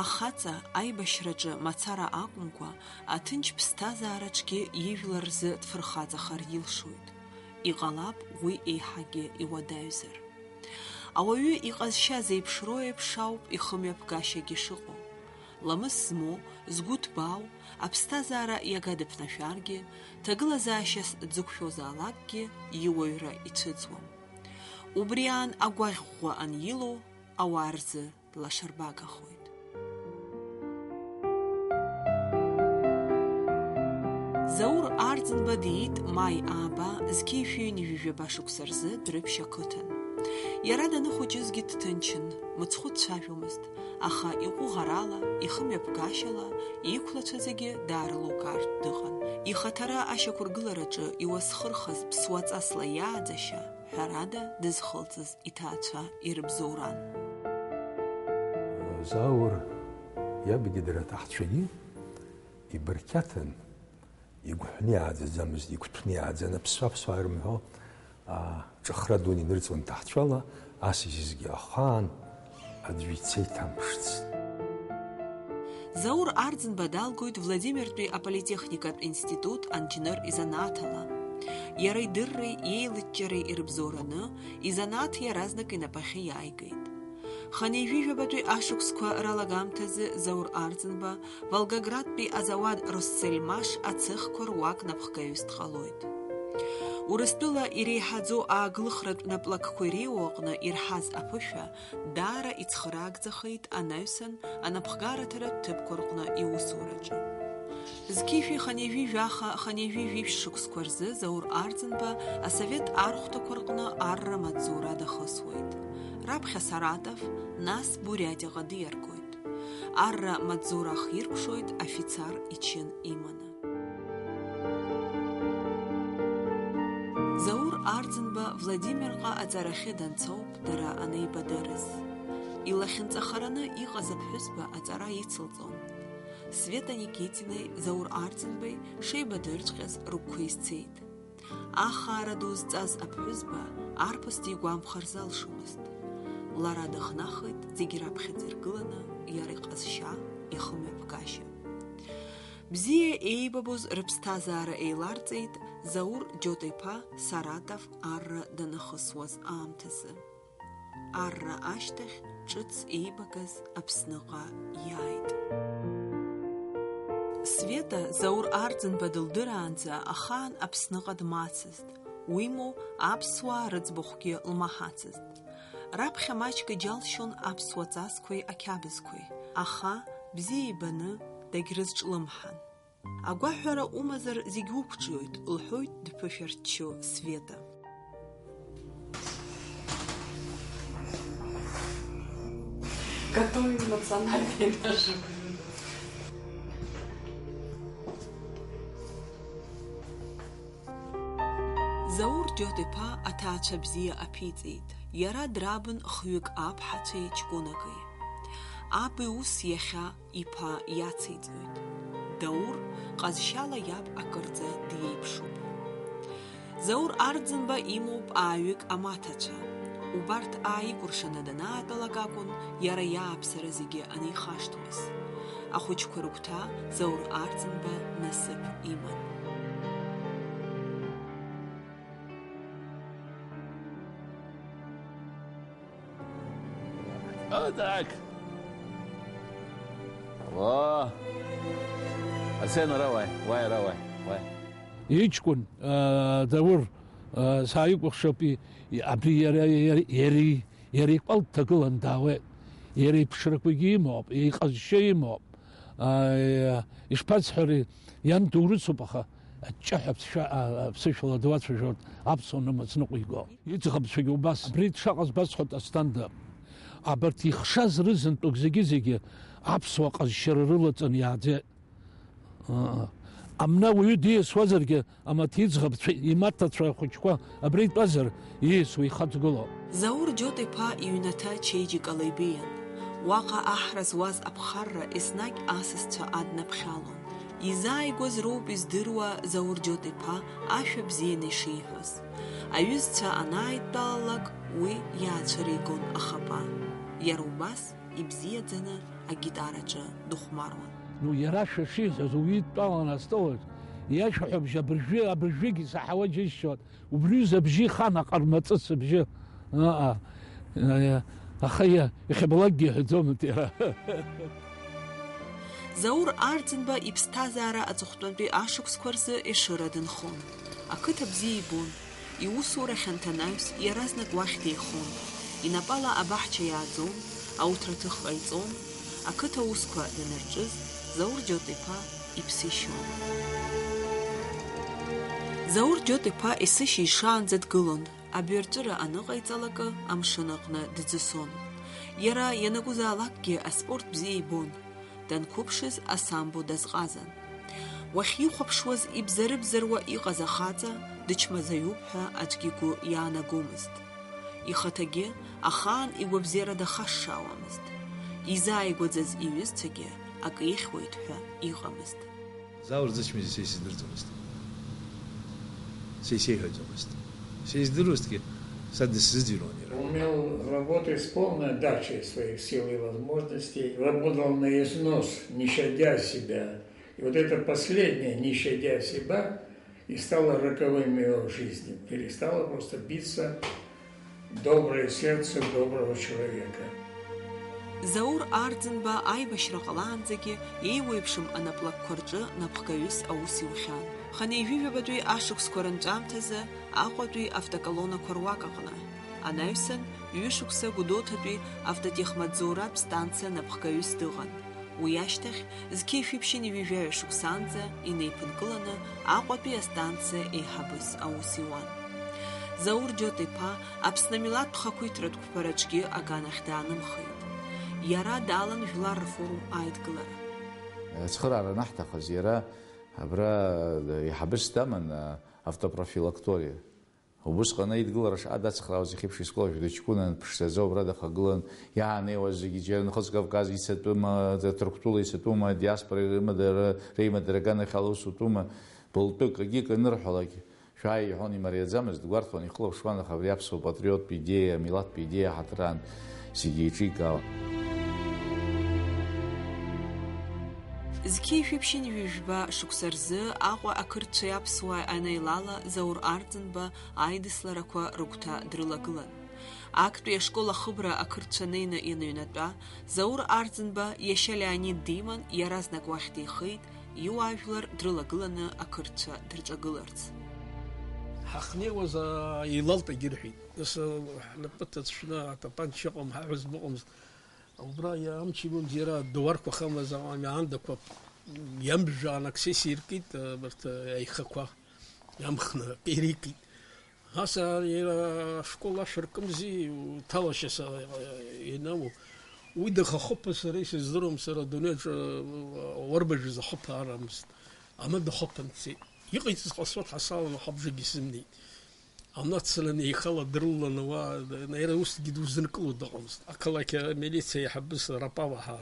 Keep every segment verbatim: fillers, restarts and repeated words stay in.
Ахаҵа аибашьраҿы мацара акәымкәа, аҭынч ԥсҭазаараҿгьы ижәлар рзы дфырхаҵахар илшоит. Иҟалап уи еиҳагьы иуадаҩзар. Ауаҩы иҟазшьа зеиԥшроу еиԥш ауп ихымҩаԥгашьагьы шыҟоу. Ламыс змоу, згәы ҭбаау, аԥсҭазаара иага дыԥнашәаргьы, ҭагылазаашьас дзықәшәозаалакгьы иуаҩра ицәыӡуам. Убри аан агәаӷь ӷәӷәа анилоу, ауаа рзы лашарбагахоит. Заур Арӡынба диит маи ааба зқьи жәшәи ҩынҩажәи жәаба шықәса рзы Дәрыԥшь ақыҭан. Иара даныхәыҷызгьы дҭынчын, мыцхәы дцәажәомызт, аха иҟәыӷарала, ихымҩаԥгашьала иқәлацәа зегьы даарылукаартә дыҟан. Ихаҭара ашьақәыргылараҿы иуасхырхыз ԥсуаҵасла иааӡашьа, ҳәарада, дызхылҵыз иҭаацәа ирыбзоуран. Заур иабгьы дара аҭаҳцәагьы ибырқьаҭан, игәҳәны иааӡаӡамызт, игәҭәны иааӡан, аԥсуа-аԥсуа ирымҳәо, аа, ҿыхра дуны инырҵуан ҭаҳцәала, асасгьы ахаан аӡәы ицеиҭамԥшӡеит. Заур Арӡынба далгоит Владимиртәи аполитехникатә институт анџьныр изанааҭала. Иара идырреи иеилыҷҷареи ирыбзоураны, изанааҭ иаразнак инапахьы иааигеит. Хынҩажәи жәабатәи ашықәсқәа ралагамҭазы Заур Арӡынба Волгоградтәи азауад Россельмаш ацехқәа руак напхгаҩыс дҟалоит. Урыстәыла иреиҳаӡоу ааглыхратә наплакқәа иреиуоу аҟны ирҳаз аԥышәа даара ицхыраагӡахеит анаҩсан анапхгараҭаратә ҭыԥқәа рҟны иусураҿы. Зқьи жәшәи хынҩажәи жәаха, хынҩажәи жәиԥшь шықәсқәа рзы Заур Арӡынба асовет архәҭақәа рҟны арра маҵзура дахысуеит. Раԥхьа Саратов, нас Буриатиаҟа диаргоит. Арра маҵзура ахиркәшоит афицар ичын иманы. Заур Арӡынба Владимирҟа аҵарахьы данцоуп дара анеибадырыз. Илахьынҵахараны иҟаз аԥҳәызба аҵара ицылҵон. Света Никитинеи Заур Арӡынбеи шеибадырҵәҟьаз рыгәқәа изцеит. Ахаара ду зҵаз аԥҳәызба арԥыс дигәамԥхар залшомызт. Лара дыхнахит зегь раԥхьаӡа иргыланы иара иҟазшьа, ихымҩаԥгашьа. Бзиа еибабоз рыԥсҭазаара еиларҵеит Заур Џьота-иԥа Саратов арра данахысуаз аамҭазы. Арра ашьҭахь ҿыц еибагаз Аԥсныҟа иааит. Света Заур Арӡынба дылдыраанӡа ахаан Аԥсныҟа дмацызт, уимоу, аԥсуаа рыӡбахәгьы лмаҳацызт. Раԥхьа маҷк иџьалшьон аԥсуа ҵасқәеи ақьабзқәеи, аха, бзиа ибаны, дагьрызҿлымҳан. Агәаҳәара умазар, зегь уқәҿиоит, лҳәоит дԥышәарччо Света. Готовим национальное наше блюдо. Заур Џьота-иԥа аҭаацәа бзиа аԥиҵеит, иара драбын хҩык аԥҳацәеи ҷкәынакеи. Аб иус иахьа иԥа иациҵоит. Даур ҟазшьала иаб акырӡа диеиԥшуп. Заур Арӡынба имоуп ааҩык амаҭацәа. Убарҭ ааикәыршаны данаатәалак акәын иара иааԥсара зегьы анихашҭуаз. Ахәыҷқәа рыгәҭа Заур Арӡынба насыԥ иман. О, так. О. Асен, ара уааи, уааи, ара уааи, уааи. Иҷкәын, аа, Даур, аа, сааикәыхшоуп, и-, и-, абри иара, иара, иара, иара икәал дҭагылан даауеит. Иара иԥшрақәагьы имоуп, иҟазшьа имоуп. Аа, ишԥасҳәари, иан дурысуп, аха аҷҷаҳәа аԥсшәа-, а-, аԥсышәала дуацәажәоит аԥсуа нымаҵ ныҟәиго. Иӡӷабцәагьы убас, абри дшаҟаз басҳәоит, Асҭанда. Абарҭ ихшаз рызынтәык зегьы-зегьы аԥсуа ҟазшьара рылаҵаны иааӡеит. Аа, амна уаҩы диасуазаргьы, амаҭ иӡӷабцәа, имаҭацәа ахәыҷқәа абра итәазар, ииасуа ихаҵгылоуп. Заур Џьота-иԥа иҩнаҭа ачеиџьыкала ибеиан. Уаҟа аҳра зуаз аԥхарра еснагь асасцәа аднаԥхьалон. Изааигәаз роуп издыруа Заур Џьота-иԥа ашәа бзианы ишиҳәоз. Аҩызцәа анааидтәалалак, уи иаацәыригон ахапа. Иара убас ибзиаӡаны агитараҿы дыхәмаруан. Ну, иара шәа шиҳәаз уидтәалан астол аҿы, иашәаҳәабжь абыржәы, абыржәыгь исаҳауа џьысшьон, убри ҩыза абжьы ихан аҟармаҵыс абжьы. Ааи, аха иа-, иахьабалакгьы иҳәаӡомызт иара. Заур Арӡынба иԥсҭазаара аҵыхәтәантәи ашықәсқәа рзы Ешыра дынхон. Ақыҭа бзиа ибон. Иусура хьанҭа анаҩс, иаразнак уахь деихон. Инапала абаҳча иааӡон, ауҭраҭых ҟаиҵон, ақыҭа аусқәа данырҿыз, Заур Џьот-иԥа иԥсы ишьон. Заур Џьот-иԥа есышьыжь шаанӡа дгылон, абаҩрҵәыра аныҟаиҵалакы, амшын аҟны дӡысон. Иара ианакәызаалакгьы аспорт бзиа ибон. Данқәыԥшыз асамбо дазҟазан. Уахьихәаԥшуаз ибзарыбзаруа иҟаз ахаҵа дычмазаҩуп ҳәа аӡәгьы игәы иаанагомызт. Ихаҭагьы ахаан игәабзиара дахашшаауамызт. Изааигәаӡаз иҩызцәагьы акы ихьуеит ҳәа иҟамызт. Заур дзычмазаҩыз са исыздырӡомызт. Са исеиҳәаӡомызт. Са издыруазҭгьы, са дысзыӡырҩуан иара. Умел работать с полной отдачей своих сил и возможностей, работал на износ, не щадя себя. И вот это последнее, не щадя себя, и стало роковым в его жизни. Перестало просто биться доброе сердце доброго человека. Заур Арӡынба аибашьра ҟалаанӡагьы еиуеиԥшым анаплакқәа рҿы напхгаҩыс аус иухьан. Хынҩажәижәабатәи ашықәсқәа рынҵәамҭазы Аҟәатәи автоколоннақәа руак аҟны. Анаҩсан, ҩышықәса Гәдоуҭатәи автотехмаҵзуратә станциа напхгаҩыс дыҟан. Уи ашьҭахь, зқьи жәшәи ԥшьынҩажәи жәаҩа шықәсаанӡа инеиԥынкыланы Аҟәатәи астанциа еиҳабыс аус иуан. Заур Џьот-иԥа Аԥсны амилаҭтә хақәиҭратә қәԥараҿгьы аганахь даанымхеит. Иара далан жәлар рфорум аидгылара. Ацхыраара анаҳҭахыз, иара абра еиҳабыс даман автопрофилакториа. Убысҟан аидгылара шаҟа дацхраауаз ихьыԥшыз школ ашәҟәы ҷкәынан ԥшӡаӡа убра дахагылан, иаанеиуаз зегьы џьара Нхыҵ Кавказ ицатәыма, Ҭырқәтәыла ицатәыма, диаспора реимадара, реимадара аганахьала аусутәыма, былтәык, акгьы анырҳәалак, шәааи иҳәон, имариаӡамызт, дгәарҭон, ихылаԥшуан, аха абри аԥсуа патриоттә идеиа, амилаҭтә идеиа аҳаҭыр аан зегьы еиҿикаауан. Зқьи жәшәи ԥшьынҩажәи жәба шықәса рзы Аҟәа ақырҭцәеи аԥсуааи анеилала Заур Арӡынба аидысларақәа рыгәҭа дрылагылан. Актәи ашкол ахыбра ақырҭцәа неины ианыҩнатәа, Заур Арӡынба иашьа Леонид диман, иаразнак уахь деихеит, иуаажәлар дрылагыланы ақырҭцәа дырҿагыларц. Ҳахнеиуаз, аа, илалт егьырҳәеит. Нас, аа, ҳнапы ҭацәны атапанча ыҟам, ҳаҳәызба ыҟамызт. Убра иа-, амч имоуп, иара дуарқәа хамлаз, ами, аандақәа иамжәаан аксес иркит, абарҭ, аихақәа иамхны акы ирикит. Ас, а, иара ашкол ашә ркымзи, уҭалашьа са, а, ианаму. Уи дахахыԥа сара исыздыруам, сара адунеиаҿы, а, уарбажәыз ахыԥа арамызт. Амыд ахыԥан дцеит. Иҟаиҵаз ҟасҵо дҳасалан, аха абжагьы сзымнеит. Амнацланы ихала дрылаланы уа, иара усгьы дузынкыло дыҟамызт. Ақалақь амилициа аиҳабыс Рапава ҳәа,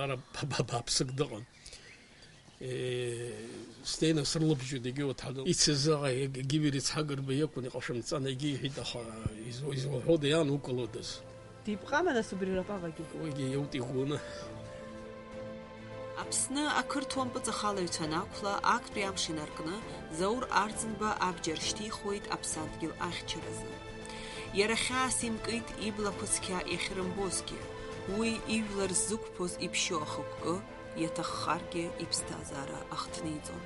ара баба бааԥсык дыҟан. Э, снеины срылабжьоит, егьи уҭҳаны. Ицыз аҟа, егьи Гивер Ицҳагырба иакәын, иҟашәымҵан, егьи иҳәит, аха изу-, изуҳәода, иаанукылодаз? Дипҟама, нас, убри Рапавагьы? Уигьы иаут игәыны. Аԥсны ақырҭуа мпыҵахалаҩцәа анақәла, актәи амш инаркны, Заур Арӡынба абџьар шьҭихуеит аԥсадгьыл ахьчаразы. Иара хьаас имкит иблақәа цқьа иахьрымбозгьы, уи ижәлар ззықәԥоз иԥшьоу ахықәкы, иаҭаххаргьы иԥсҭазаара ахҭниҵон.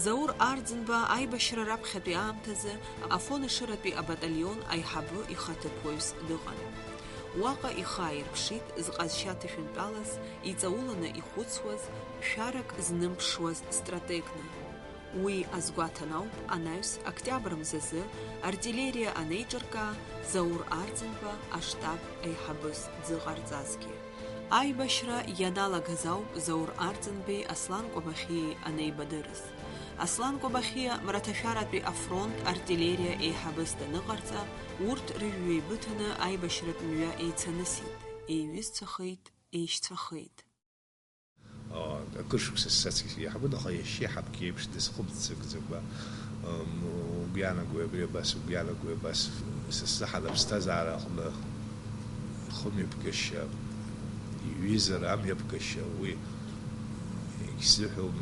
Заур Арӡынба аибашьра раԥхьатәи аамҭазы Афон Ешыратәи абаталион аиҳабы ихаҭыԥуаҩс дыҟан. Уаҟа ихы ааирԥшит зҟазшьа ҭышәынтәалаз, иҵауланы ихәыцуаз, шәарак знымԥшуаз стратегны. Уи азгәаҭан ауп анаҩс октиабр мзазы артиллериа анеиҿыркаа, Заур Арӡынба аштаб аиҳабыс дзыҟарҵазгьы. Аибашьра ианалагаз ауп Заур Арӡынбеи Аслан Кәабахиеи анеибадырыз. Аслан Кәабахиа Мраҭашәаратәи афронт артиллериа еиҳабыс даныҟарҵа, урҭ рыжәҩа еибыҭаны аибашьратә мҩа еицанысит, еиҩызцәахеит, еишьцәахеит. Акыр шықәса сзаҵкьыс иаҳбон, аха иашьеиҳабгьы еиԥш дысхыбццакӡакәа, м, угәы иаанагои абри абас, угәы иаанагои абас, са сзы ҳара аԥсҭазаара аҟны хымҩаԥгашьа Ҩызара амҩаԥгашьа уи егьсзыҳәом,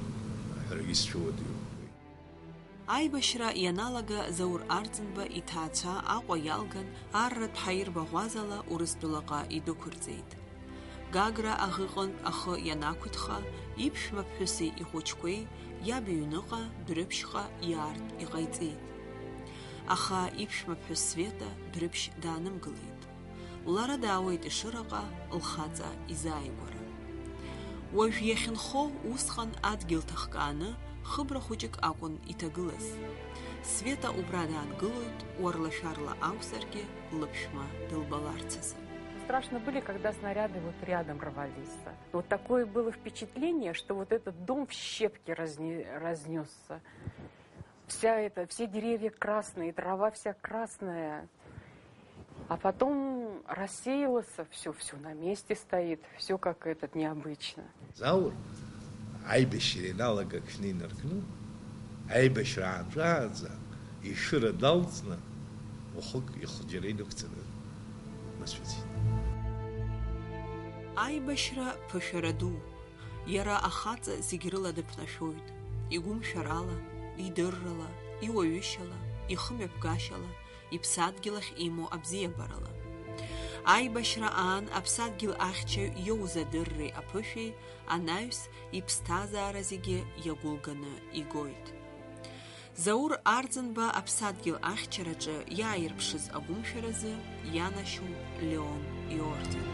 ҳәарагьы сцәыуадаҩуп. Аибашьра ианалага Заур Арӡынба иҭаацәа Аҟәа иалган, арратә ҳаирбаӷәазала Урыстәылаҟа идәықәырҵеит. Гагра аӷыҟантә ахы ианақәиҭха, иԥшәма ԥҳәыси ихәыҷқәеи, иаб иҩныҟа, Дәрыԥшьҟа иаартә иҟаиҵеит. Аха иԥшәма ԥҳәыс Света Дәрыԥшь даанымгылеит. Лара даауеит Ешыраҟа, лхаҵа изааигәара. Уажә иахьынхо усҟан адгьыл ҭахкааны, хыбра хәыҷык акәын иҭагылаз. Света убра даангылоит, уарлашәарла акәзаргьы, лыԥшәма дылбаларц азы. Страшно были, когда снаряды вот рядом рвались. Вот такое было впечатление, что вот этот дом в щепки разне-, разнесся. Вся эта, все деревья красные, трава вся красная. А потом рассеялось всё, всё на месте стоит, всё как этот, необычно. Заур аибашьра ианалага аҽны инаркны, аибашьра аанҵәаанӡа Ешыра далҵны, уахык ихәыҷра инықәҵаны дмацәыӡит. Аибашьра ԥышәара ду. Иара ахаҵа зегь рыла дыԥнашәоит, игәымшәарала, идыррала, иуаҩышьала, ихымҩаԥгашьала, иԥсадгьыл ахь имоу абзиабарала. Аибашьра аан аԥсадгьыл ахьчаҩ иоуз адырреи аԥышәеи анаҩс иԥсҭазаара зегьы иагәылганы игоит. Заур Арӡынба аԥсадгьыл ахьчараҿы иааирԥшыз агәымшәаразы ианашьоуп Леон иорден.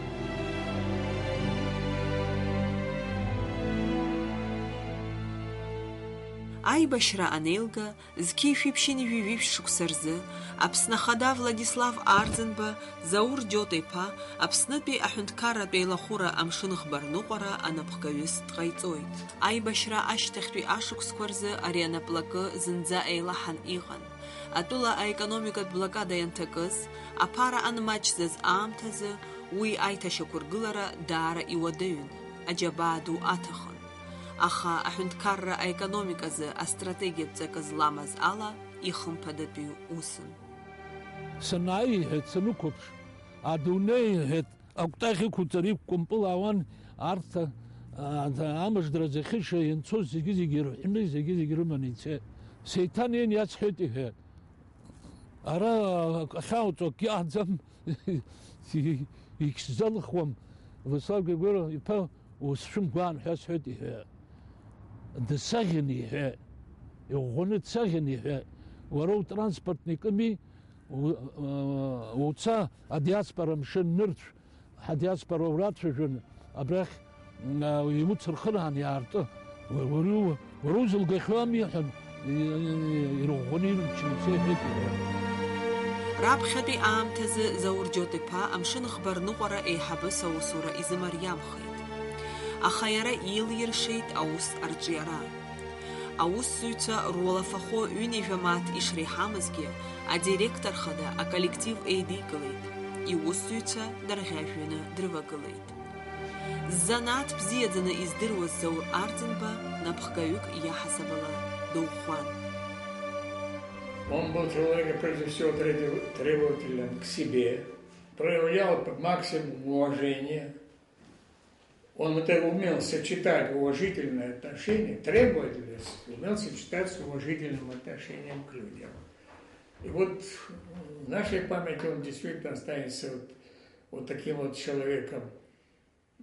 Аибашьра анеилга, зқьи жәшәи ԥшьынҩажәи жәиԥшь шықәса рзы Аԥсны Ахада Владислав Арӡынба Заур Џьота-иԥа Аԥснытәи аҳәынҭқарратә еилахәыра амшын ӷба рныҟәара анапхгаҩыс дҟаиҵоит. Аибашьра ашьҭахьтәи ашықәсқәа рзы ари анаплакы зынӡа еилаҳан иҟан. Атәыла аекономикатә блокада ианҭакыз, аԥара анмаҷӡаз аамҭазы уи аиҭашьақәыргылара даара иуадаҩын, аџьабаа ду аҭахын. Аха аҳәынҭқарра аекономиказы астратегиатә ҵакы зламаз ала ихымԥадатәиу усын. Санааи, иҳәеит, санықәыԥш, адунеи, иҳәеит, акәтаӷь ықәуҵар иқәкәымпылаауан, арҭ, а, амыждара зехьыша ианцоз зегьы-зегьы ирҳәны, зегьы-зегьы рыманы ицеит. Сеиҭанеин иасҳәеит, иҳәеит. Ара ахьауҵо акгьы ыҟаӡам, ихьӡалхуам, Владислав Григорьев-иԥа, усшәымгәаан ҳәа сҳәеит, иҳәеит. Дсаӷьын, иҳәеит. Иӷәӷәаны дсаӷьын, иҳәеит. Уара утранспортник ыми, у-, уца адиаспора мшын нырцә, ҳадиаспора урацәажәон, абрахь, а, иуцырхыраан иаартны. Уара, уара, уара узылгахьоу ами, иҳәан, и-, и-, ирӷәӷәаны ирччаны ицеит, иҳәеит. Раԥхьатәи аамҭазы Заур Џьота-иԥа амшын ӷба рныҟәара еиҳабыс аусура изымариамхеит. Аха иара илиршеит аус арҿиара. Аусзуҩцәа руалафахәы ҩынҩажәа мааҭ ишреиҳамызгьы, адиректор хада аколлектив еидикылеит, иусзуҩцәа дырӷьажәҩаны дрывагылеит. Ззанааҭ бзиаӡаны издыруаз Заур Арӡынба напхгаҩык иаҳасабала дыӷәӷәан. Он был человеком, прежде всего, требов-, требовательным к себе, проявлял максимум уважения. Он это умел сочетать уважительное отношение, требовательность, умел сочетать с уважительным отношением к людям. И вот в нашей памяти он действительно останется вот, вот таким вот человеком,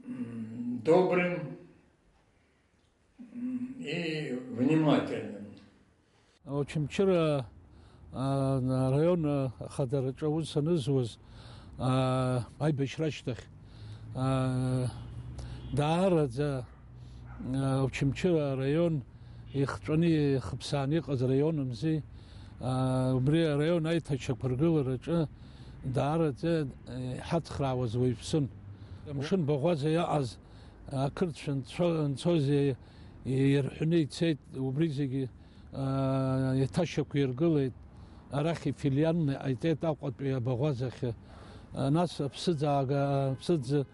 м, добрым, м, и внимательным. Очамчыра, а, араион ахадараҿы аус анызуаз, а, аибашьра ашьҭахь, а, даараӡа, а, Очамчыра араион ихҵәаны ихыԥсааны иҟаз раион мзи, а, убри араион аиҭашьақәыргылараҿы даараӡа, а, иҳацхраауаз уаҩԥсын. Амшын баӷәаза иаҟаз ақырҭцәа нцо-, нцоз иа-, иарҳәны ицеит, убри зегьы, аа, еиҭашьақәиргылеит, арахь ифилиалны ҟаиҵеит Аҟәатәи абаӷәазахьы. Нас аԥсыӡ аага-, аԥсыӡ, а-,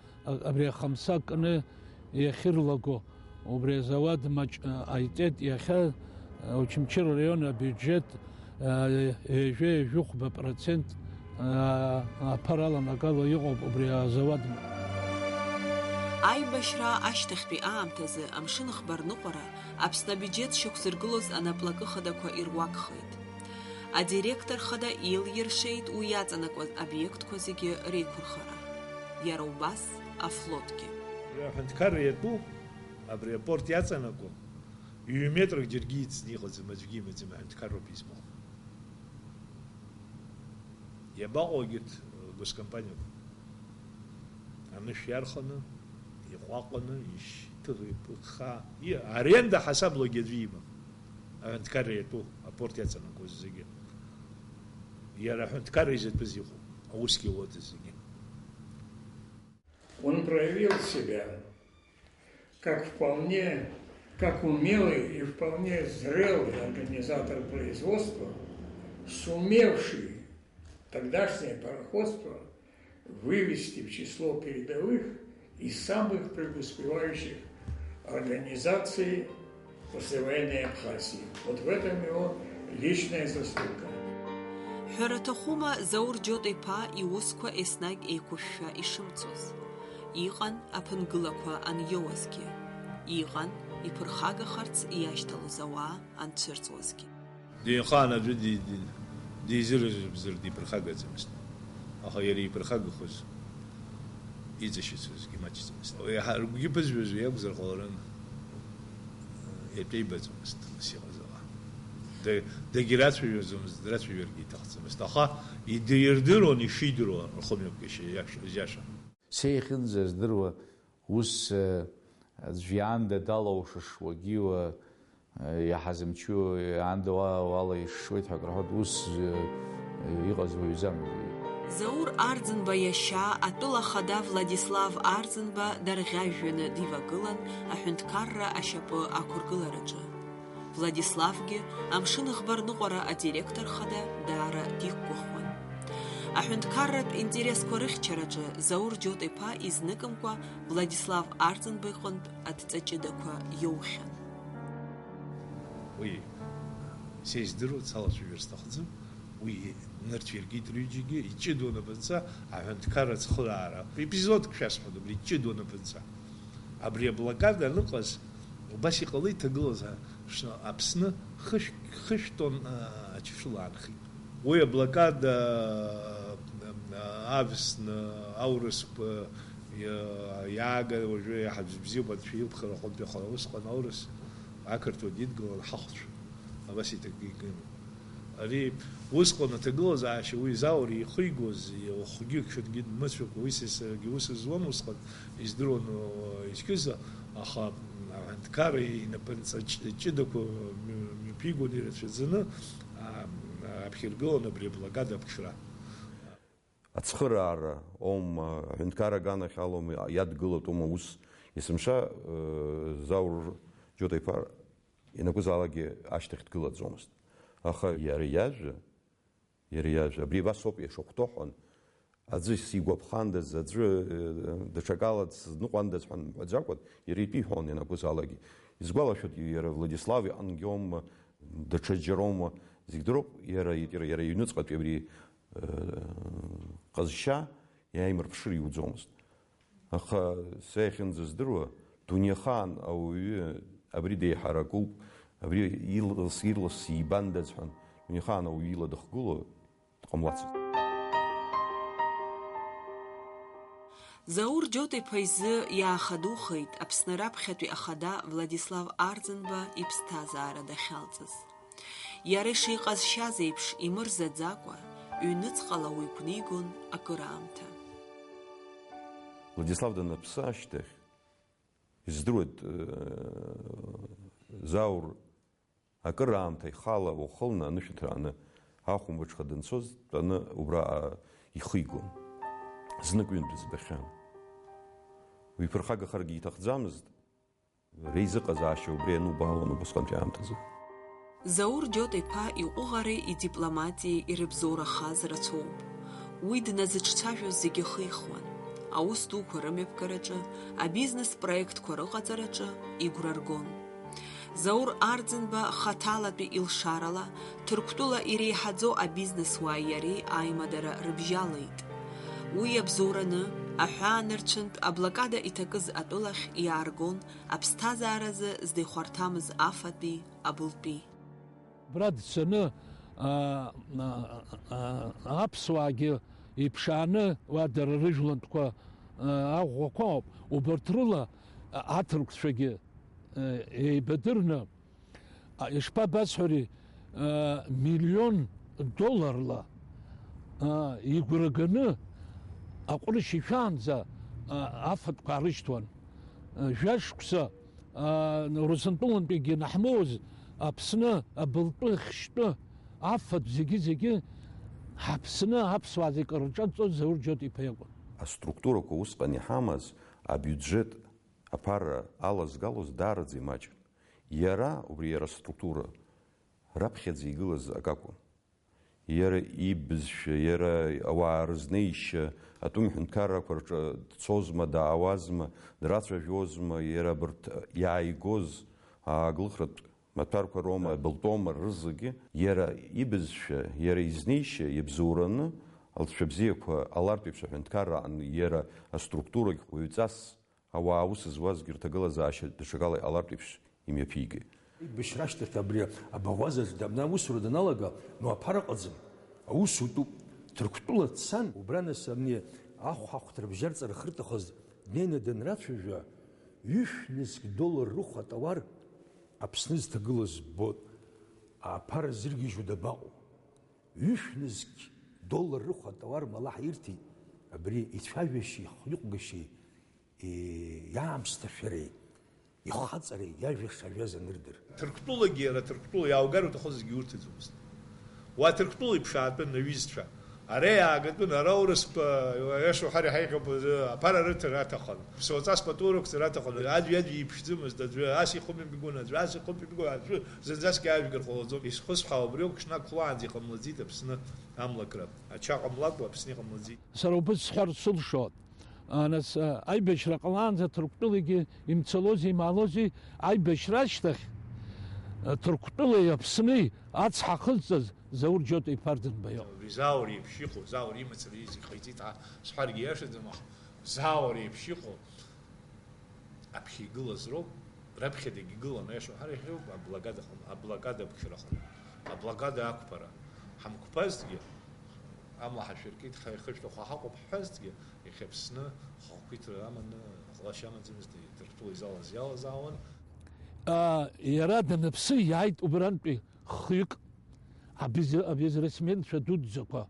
абри ахамса кны иахьырлаго, убри азауад маҷ, а, ҟаиҵеит иахьа, а, Очамчыра араион абиуџьет, а, ҩажәи ҩажәихәба процент, а, аԥара аланагало иҟоуп убри азауад. Аибашьра ашьҭахьтәи аамҭазы амшын ӷба рныҟәара Аԥсны абиуџьеҭ шьақәзыргылоз анаплакы хадақәа ируакхеит. Адиректор хада илиршеит уи иаҵанакуаз обиектқәа зегьы реиқәырхара. Иара убас афлотгьы. Аҳәынҭқарра иатәу абри апорт иаҵанакуа ҩ-метрак џьаргьы ицны иҟаӡам, аӡәгьы имаӡам, аҳәынҭқарроуп измоу. Иабаҟоу егьырҭ, э, госкомпаниақәа? Анышә иарханы, иҟәаҟәаны, ишьҭыхха, и-, аренда ҳасаблагьы аӡәы имам. Аҳәынҭқарра иатәу, апорт иаҵанакуаз зегьы. Иара аҳәынҭқарра изатәыз иҟоуп, аусгьы ауада зегьы. Он проявил себя как вполне, как умелый и вполне зрелый организатор производства, сумевший тогдашнее пароходство вывести в число передовых и самых преуспевающих организаций послевоенной Абхазии. Вот в этом его личная заслуга. Ҳәара аҭахума Заур Џьота-иԥа иусқәа еснагь еиқәышәшәа ишымцоз? Иҟан аԥынгылақәа аниоуазгьы. Иҟан иԥырхагахарц иашьҭалоз ауаа анцәырҵуазгьы. Динхаан аӡәы ди-, ди-, дизырызбзар диԥырхагаӡамызт. Аха иара иԥырхагахоз иҵашьыцуазгьы маҷӡамызт. Уи иаҳа ргәгьы ԥызжәоз уи акәзар ҟаларын, иатәеибаӡомызт, ус иҟаз ауаа. Да-, дагьрацәажәаӡомызт, драцәажәаргьы иҭахӡамызт. Аха идирдыруан ишидыруа рхымҩаԥгашьа иашан. Сеихьынӡаздыруа ус, э, аӡә иаанда далаушашуагьы уа, э, иаҳазымчу, аанда уа-, уалаишшуеит ҳәа акрыҳәоит, ус, э, э, иҟаз уаҩӡамызт. Заур Арӡынба иашьа, атәыла хада Владислав Арӡынба дарӷьажәҩаны дивагылан аҳәынҭқарра ашьапы ақәыргылараҿы. Владиславгьы амшын ӷба рныҟәара адиректор хада даара диқәгәыӷуан. Аҳәынҭқарратә интересқәа рыхьчараҿы Заур Џьота-иԥа изныкымкәа Владислав Арӡынба иҟынтә адҵа ҷыдақәа иоухьан. Уи, сеиздыруа, салацәажәар сҭахӡам, уи нырцә иркит рҩыџьагьы, иҷыдоу анапынҵа аҳәынҭқарра ацхыраара. Епизодк шәасҳәоит, убри иҷыдоу анапынҵа. Абри аблокада аныҟаз, убас иҟалеит, ҭагылазаашьа Аԥсны хышә-, хышә тонн, а, ачашәыла аанхеит. Уи аблокада, а, авсны аурысқәа иа-, иааган, уажәы иаҳа бзиоуп, анцәа илԥхара аҟынтәи, аха усҟан аурыс ақырҭуа дидгылан ҳахәцәа. Абас иҭакы икын. Ари усҟан аҭагылазаашьа уи Заур ихигоз, иа-, хәгьы-ҽынгьы дмыцәакәа, уи са-, саргьы ус зуан усҟан, издыруан, о, изқьыз, аха, м, аҳәынҭқарра инапынҵа ҷ-, ҷыдақәа мҩ-, мҩаԥигон ирацәаӡаны, а, аԥхьиргылон абри аблокада аԥҽра. Ацхыраара, ома, аҳәынҭқарра аганахь алоума, иадгылатәума ус, есымша, э, Заур Џьота-иԥа ианакәызаалакгьы ашьҭахь дгылаӡомызт. Аха иара иажәа, иара иажәа, абри абас ауп ишахәҭоу ҳәа, аӡәы сигәаԥхандаз, аӡәы, э, даҽакала дсызныҟәандаз ҳәа мҳәаӡакәа, иара итәы иҳәон ианакәызаалакгьы. Исгәалашәоит, иара Владислав иҟангьы аума, даҽаџьароума, зегь дыроуп, иара, иара, иара иҩныҵҟатәи абри, э, ҟазшьа иааимырԥшыр иуӡомызт. Аха са иахьынӡаздыруа, дунеихаан ауаҩы абри деиҳаракуп, абри илс-, ирлас сибандаз ҳәа, дунеихаан ауаҩы ила дыхгыло дҟамлацызт. Заур Џьота-иԥа изы иаахадухеит Аԥсны раԥхьатәи ахада Владислав Арӡынба иԥсҭазаара дахьалҵыз. Иара ишиҟазшьаз еиԥш, имырзаӡакәа, ҩныҵҟала уи гәнигон акыраамҭа. Владислав даныԥсы ашьҭахь, издыруеит, э, Заур акыраамҭа ихала уахылны анышә аҭрааны, ахәымбыҽха данцоз дтәаны убра, а, ихигон. Знык-ҩынтә дызбахьан. Уи ԥырхагахаргьы иҭахӡамызт. Реизыҟазаашьа убри анубаалон убысҟантәи аамҭазы. Заур Џьота-иԥа иҟәыӷареи идипломатиеи ирыбзоурахаз рацәоуп. Уи дназыҿцәажәоз зегьы ахихуан. Аус дуқәа рымҩаԥгараҿы, абизнес проектқәа рыҟаҵараҿы игәра ргон. Заур Арӡынба хаҭалатәи илшарала, Ҭырқәтәыла иреиҳаӡоу абизнесуааи иареи аимадара рыбжьалеит. Уи иабзоураны, Аҳәаанырцәынтә аблокада иҭакыз атәылахь иааргон аԥсҭазааразы здеихәарҭамыз афатәи абылтәи. Абра дцаны, аа, аа, аа, аԥсуаагьы иԥшааны, уа дара рыжәлантәқәа, аа, аӷәӷәақәа ауп. Убарҭ рыла, а, аҭырқәцәагьы, а, еибадырны, а, ишԥабасҳәари, а, миллион долларла, а, игәраганы аҟәрышь ишәаанӡа, а, афатәқәа аарышьҭуан. А, жәашықәса Аа, Урыстәылантәигьы наҳмоуз, Аԥсны, абылтәы, ахьшьтәы, афатә, зегьы-зегьы ҳаԥсны аԥсуаа зегь рҿаҵо Заур Џьот-иԥа иакәын. Аструктурақәа усҟан иҳамаз абиуџьет аԥара алазгалоз даараӡа имаҷын. Иара, убри иара аструктура, раԥхьаӡа игылаз акакәын. Иара ибызшәа, иара ауаа рызнеишьа, атәым ҳәынҭқаррақәа рҿы дцозма, даауазма, драцәажәозма, иара абарҭ иааигоз ааглыхратә маҭәарқәа роума, абылтәоума рызегьы, иара ибызшәа, иара изнеишьа иабзоураны, алҵшәа бзиақәа ҟалартә еиԥш аҳәынҭқарра аҟны иара аструктурагь уаҩҵас Ауаа аус зуазгьы рҭагылазаашьа даҽакала иҟалартә еиԥш имҩаԥигеит. Аибашьра ашьҭахь абри абаӷәазаҿ дабна аусура даналага, ну, аԥара ыҟаӡам. Аус утәуп. Ҭырқәтәыла дцан, убра нас абни ахәҳахәҭра бжьарҵара ахьырҭахыз днеины данрацәажәа, ҩышә нызқь доллар рыхә атауар Аԥсны зҭагылаз ббот. Аԥара зыргьежьуа дабаҟоу? Ҩышә нызқь доллар рыхә атауар мала ҳирҭеит. Абри ицәажәашьеи хҩыҟәгашьеи Иаамсҭашәареи ихаҵареи иажәа шажәаз анырдыр. Ҭырқәтәылагьы иара Ҭырқәтәыла иааугар уҭахыз зегьы урҭаӡомызт. Уа Ҭырқәтәыла иԥшаатәын, аҩызцәа. Ара иаагатәын, ара аурысқәа, аиашоу ҳара иҳаиӷьуп, аԥара рыҭара аҭахын. Ԥсуаҵас пату рықәҵара аҭахын. Аӡәи аӡәи иԥшӡомызт, аӡәы ас ихымҩаԥгон, аӡәы ас ихымҩаԥгон, аӡәы зынӡаск иаажәгар ҟалаӡом. Исхысҳәаау убриоуп, ҽнак хәлаанӡа иҟамлаӡеит Аԥсны амлакра. Ача ҟамлакәа Аԥсны иҟамлаӡеит. Сара убыс сҳәар сылшоит. А, нас, а, аибашьра ҟалаанӡа Ҭырқәтәылагьы имцалози имаалози, аибашьра ашьҭахь, а, Ҭырқәтәылеи Аԥсни ацҳа ахызҵаз Заур Џьот-иԥа Арӡынба иоуп. Абри Заур иеиԥш иҟоу, Заур имацара изегь ҟаиҵеит ҳәа сҳәаргьы иашаӡам, аха Заур иеиԥш иҟоу аԥхьа игылаз роуп. Раԥхьадагь игылан, аиаша уҳәар, иахьоуп аблокада аҟны, аблокада аԥхьара аҟны, аблокада ақәԥара. Ҳамқәԥазҭгьы, амла ҳашәыркит, ҳа ихышәҭаху ҳаҟоуп ҳҳәазҭгьы, иахьа Аԥсны ахақәиҭра аманы, ҟалашьа амаӡамызт, Ҭырқәтәыла изалаз иалазаауан. А, иара даныԥсы, иааит убрантәи хҩык, абиз-, абизнесменцәа дуӡӡақәа,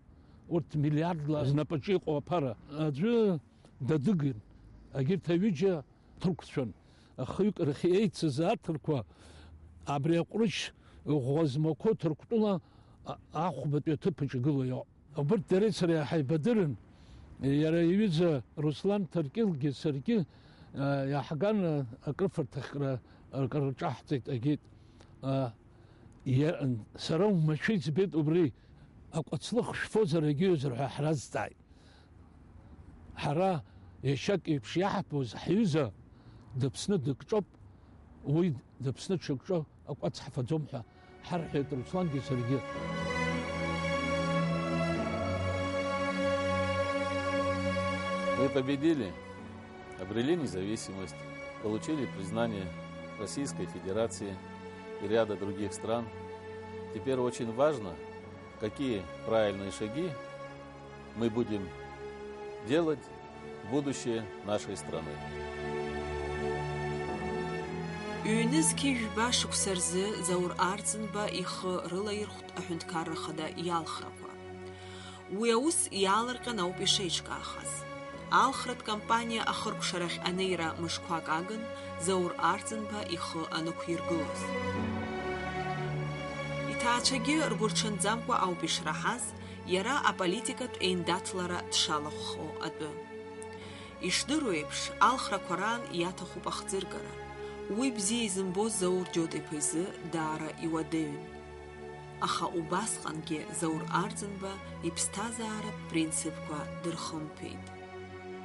урҭ миллиардла знапаҿы иҟоу аԥара. Аӡәы дадыган, агьырҭ аҩыџьа ҭырқәцәан. Хҩык рахь еицыз аҭырқәа абри аҟәрышь ӷәӷәа змақәоу Ҭырқәтәыла а-, ахәбатәи аҭыԥаҿ игылоу иоуп. Убырҭ дареи сареи ҳаибадырын, иара иҩыза Руслан Ҭаркьылгьы саргьы, а, иаҳган, а, акрыфарҭахьҟра акрырҿаҳҵеит, агеит. А, иа-, сара уамашәа избеит убри, акәацлых шәфозар егьиҩызар ҳәа ҳразҵааит. Ҳара иашьак еиԥш иаҳбоз ҳҩыза дыԥсны дыкҿоуп, уи дыԥсны дшыкҿо акәац ҳфаӡом ҳәа ҳарҳәеит Руслангьы саргьы. Мы победили, обрели независимость, получили признание Российской Федерации и ряда других стран. Теперь очень важно, какие правильные шаги мы будем делать в будущее нашей страны. Ҩнызқьи жәба шықәса рзы Заур Арӡынба ихы рылаирхәт Аҳәынҭқарра Ахада иалхрақәа. Уи аус иаалырҟьан ауп ишеиҿкаахаз. Алхратә кампаниа ахыркәшарахь анеира мышқәак агын, Заур Арӡынба ихы анықәиргылоз. Иҭаацәагьы ргәырҽанӡамкәа ауп ишраҳаз, иара аполитикатә еиндаҭлара дшалахәхо атәы. Ишдыру еиԥш, алхрақәа раан иаҭахуп ахӡыргара. Уи бзиа изымбоз Заур Џьот-иԥа изы даара иуадаҩын. Аха убасҟангьы Заур Арӡынба иԥсҭазааратә принципқәа дырхымԥеит.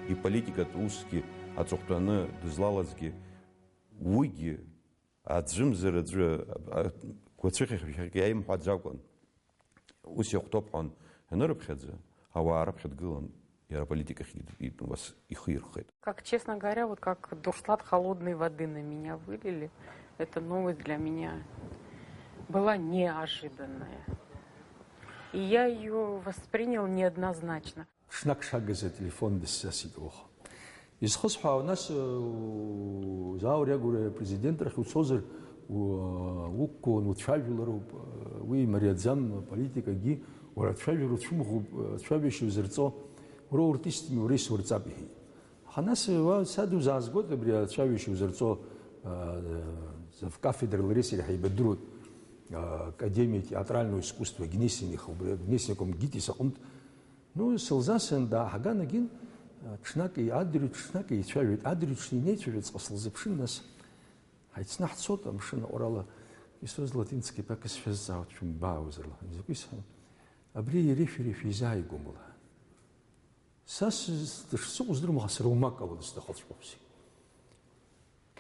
Иполитикатә усгьы аҵыхәтәаны дызлалазгьы уигьы аӡәымзар аӡәы, а, гәацәыхьшәашәак иаимҳәаӡакәан. Ус иахәҭоуп ҳәа анырыԥхьаӡа, ауаа раԥхьа дгылан, Иара аполитикахь ит-, ит-, убас ихы ирхеит. Как, честно говоря, вот как дуршлаг холодной воды на меня вылили, эта новость для меня была неожиданная. И я ее воспринял неоднозначно. Ҽнак шагаз ателефон дысзасит уаха. Изхысҳәаау, нас, э, Заур Иагәра апрезидентрахь уцозар, у-, уқәгылан уцәажәалароуп, э, уи имариаӡам аполитикагьы, уара ацәажәара уцәымӷуп, э, ацәажәашьа узырҵо, уара уртистми, уара исурҵап, иҳәеит. Аха нас, уа, сад узаазгоит абри ацәажәашьа узырҵо, э, завкафедра лареи сареи ҳаибадыруеит, э, академиа театрального искусства Гнесиных, убри Гнесиником Гитис аҟынтә, Ну, сылзасын, дааҳган, егьин, ҽнак адырҩ-, ҽнак еицәажәеит, адырҩаҽны инеицәажәаҵәҟьа сылзыԥшын, нас, ҳаицны ҳцоит, амшын аҟәарала, исоз латинский пак сшәазҵаауеит, шәымбааузар, лҳәан, изакәи сҳәан, абри иареи шәареи шәеизааигәам, лҳәан. Са сыз-, дышсыҟоу здыруам, аха сара умак ала дысҭахыҵәҟьоуп, си.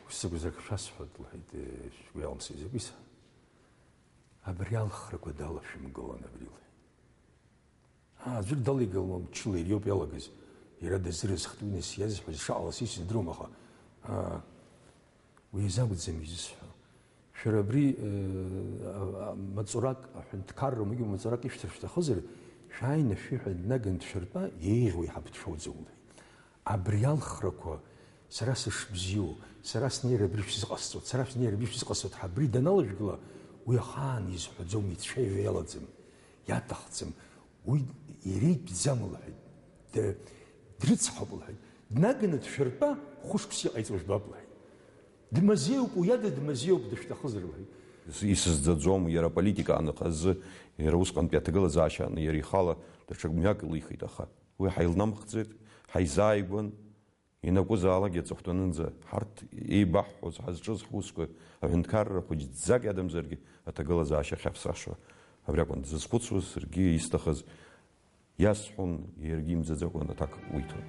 Ус закәзаак шәасҳәоит, лҳәеит, шәгәы иалымсит, изакәи сҳәан. Абри алхрақәа далашәымгылан, абри, лҳәеит. Аа, аӡәыр далеигалон мчыла иара иоуп иалагаз. Иара дазыразхт уи нас иазҳәаз шаҟа лассы исыздыруам, аха, аа, уи азы акәӡам изысҳәо. Шәара абри, э, а, а, маҵурак, аҳәынҭқарра, умагьы маҵурак ишәҭар шәҭахызар, шәааины шәиҳәа днаган дшәыртәа, еиӷьу еиҳаб дшәоуӡом, лҳәеит. Абри алхрақәа сара сышбзиоу, сара снеир абри шәзыҟасҵоит, сара снеир абри шәзыҟасҵоит ҳәа абри даналажәгыла, уи ахаан изҳәаӡом, ицәеҩа иалаӡам, иаҭахӡам, уи иреиҭәӡам, лҳәеит, д-, дрыцҳауп, лҳәеит, днаганы дшәыртәа, хәышықәса иҟаиҵо жәбап, лҳәеит. Дмазеиуп, уи ада дмазеиуп, дышәҭахызар, лҳәеит. Ис-, исызӡаӡом, иара аполитика аныҟазы, иара усҟантәи аҭагылазаашьа аны, иара ихала даҽак мҩак илихит, аха уи ҳаилнамхӡеит, ҳаизааигәан, ианакәызаалакгьы аҵыхәтәанынӡа, ҳарҭ еибаҳҳәоз, ҳазҿыз ҳусқәа, аҳәынҭқарра хәыҷӡак иадамзаргьы, аҭагылазаашьа ахьаԥсаша абри акәын дзызхәыцуаз, саргьы исҭахыз. Иасҳәон, иаргьы имӡаӡакәан аҭак уиҭон.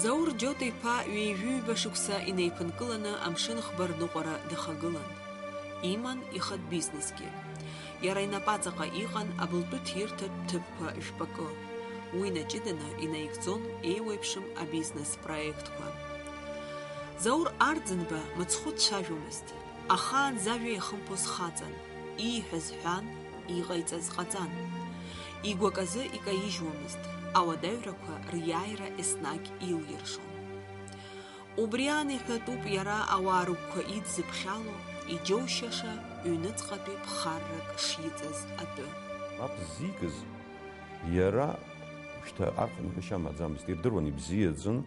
Заур Џьота-иԥа ҩеижәиҩба шықәса инеиԥынкыланы амшын хба рныҟәара дахагылан. Иман ихатә бизнесгьы. Иара инапаҵаҟа иҟан абылтәы ҭирҭатә ҭыԥқәа жәпакы. Уи наҷыданы инаигӡон еиуеиԥшым абизнес проектқәа. Заур Арӡынба мыцхәы дцәажәомызт. Ахаан зажәа иахымԥоз хаҵан, ииҳәаз ҳәан, иҟаиҵаз ҟаҵан. Игәаказы икаижьуамызт, ауадаҩрақәа риааира еснагь илиршон. Убри аан иҳәатәуп иара ауаа рыгәқәа идзыԥхьало, иџьоушьаша ҩныҵҟатәи ԥхаррак шиҵаз атәы. Мап ззикыз иара шьҭа архынҳәышьа амаӡамызт, ирдыруан ибзиаӡан,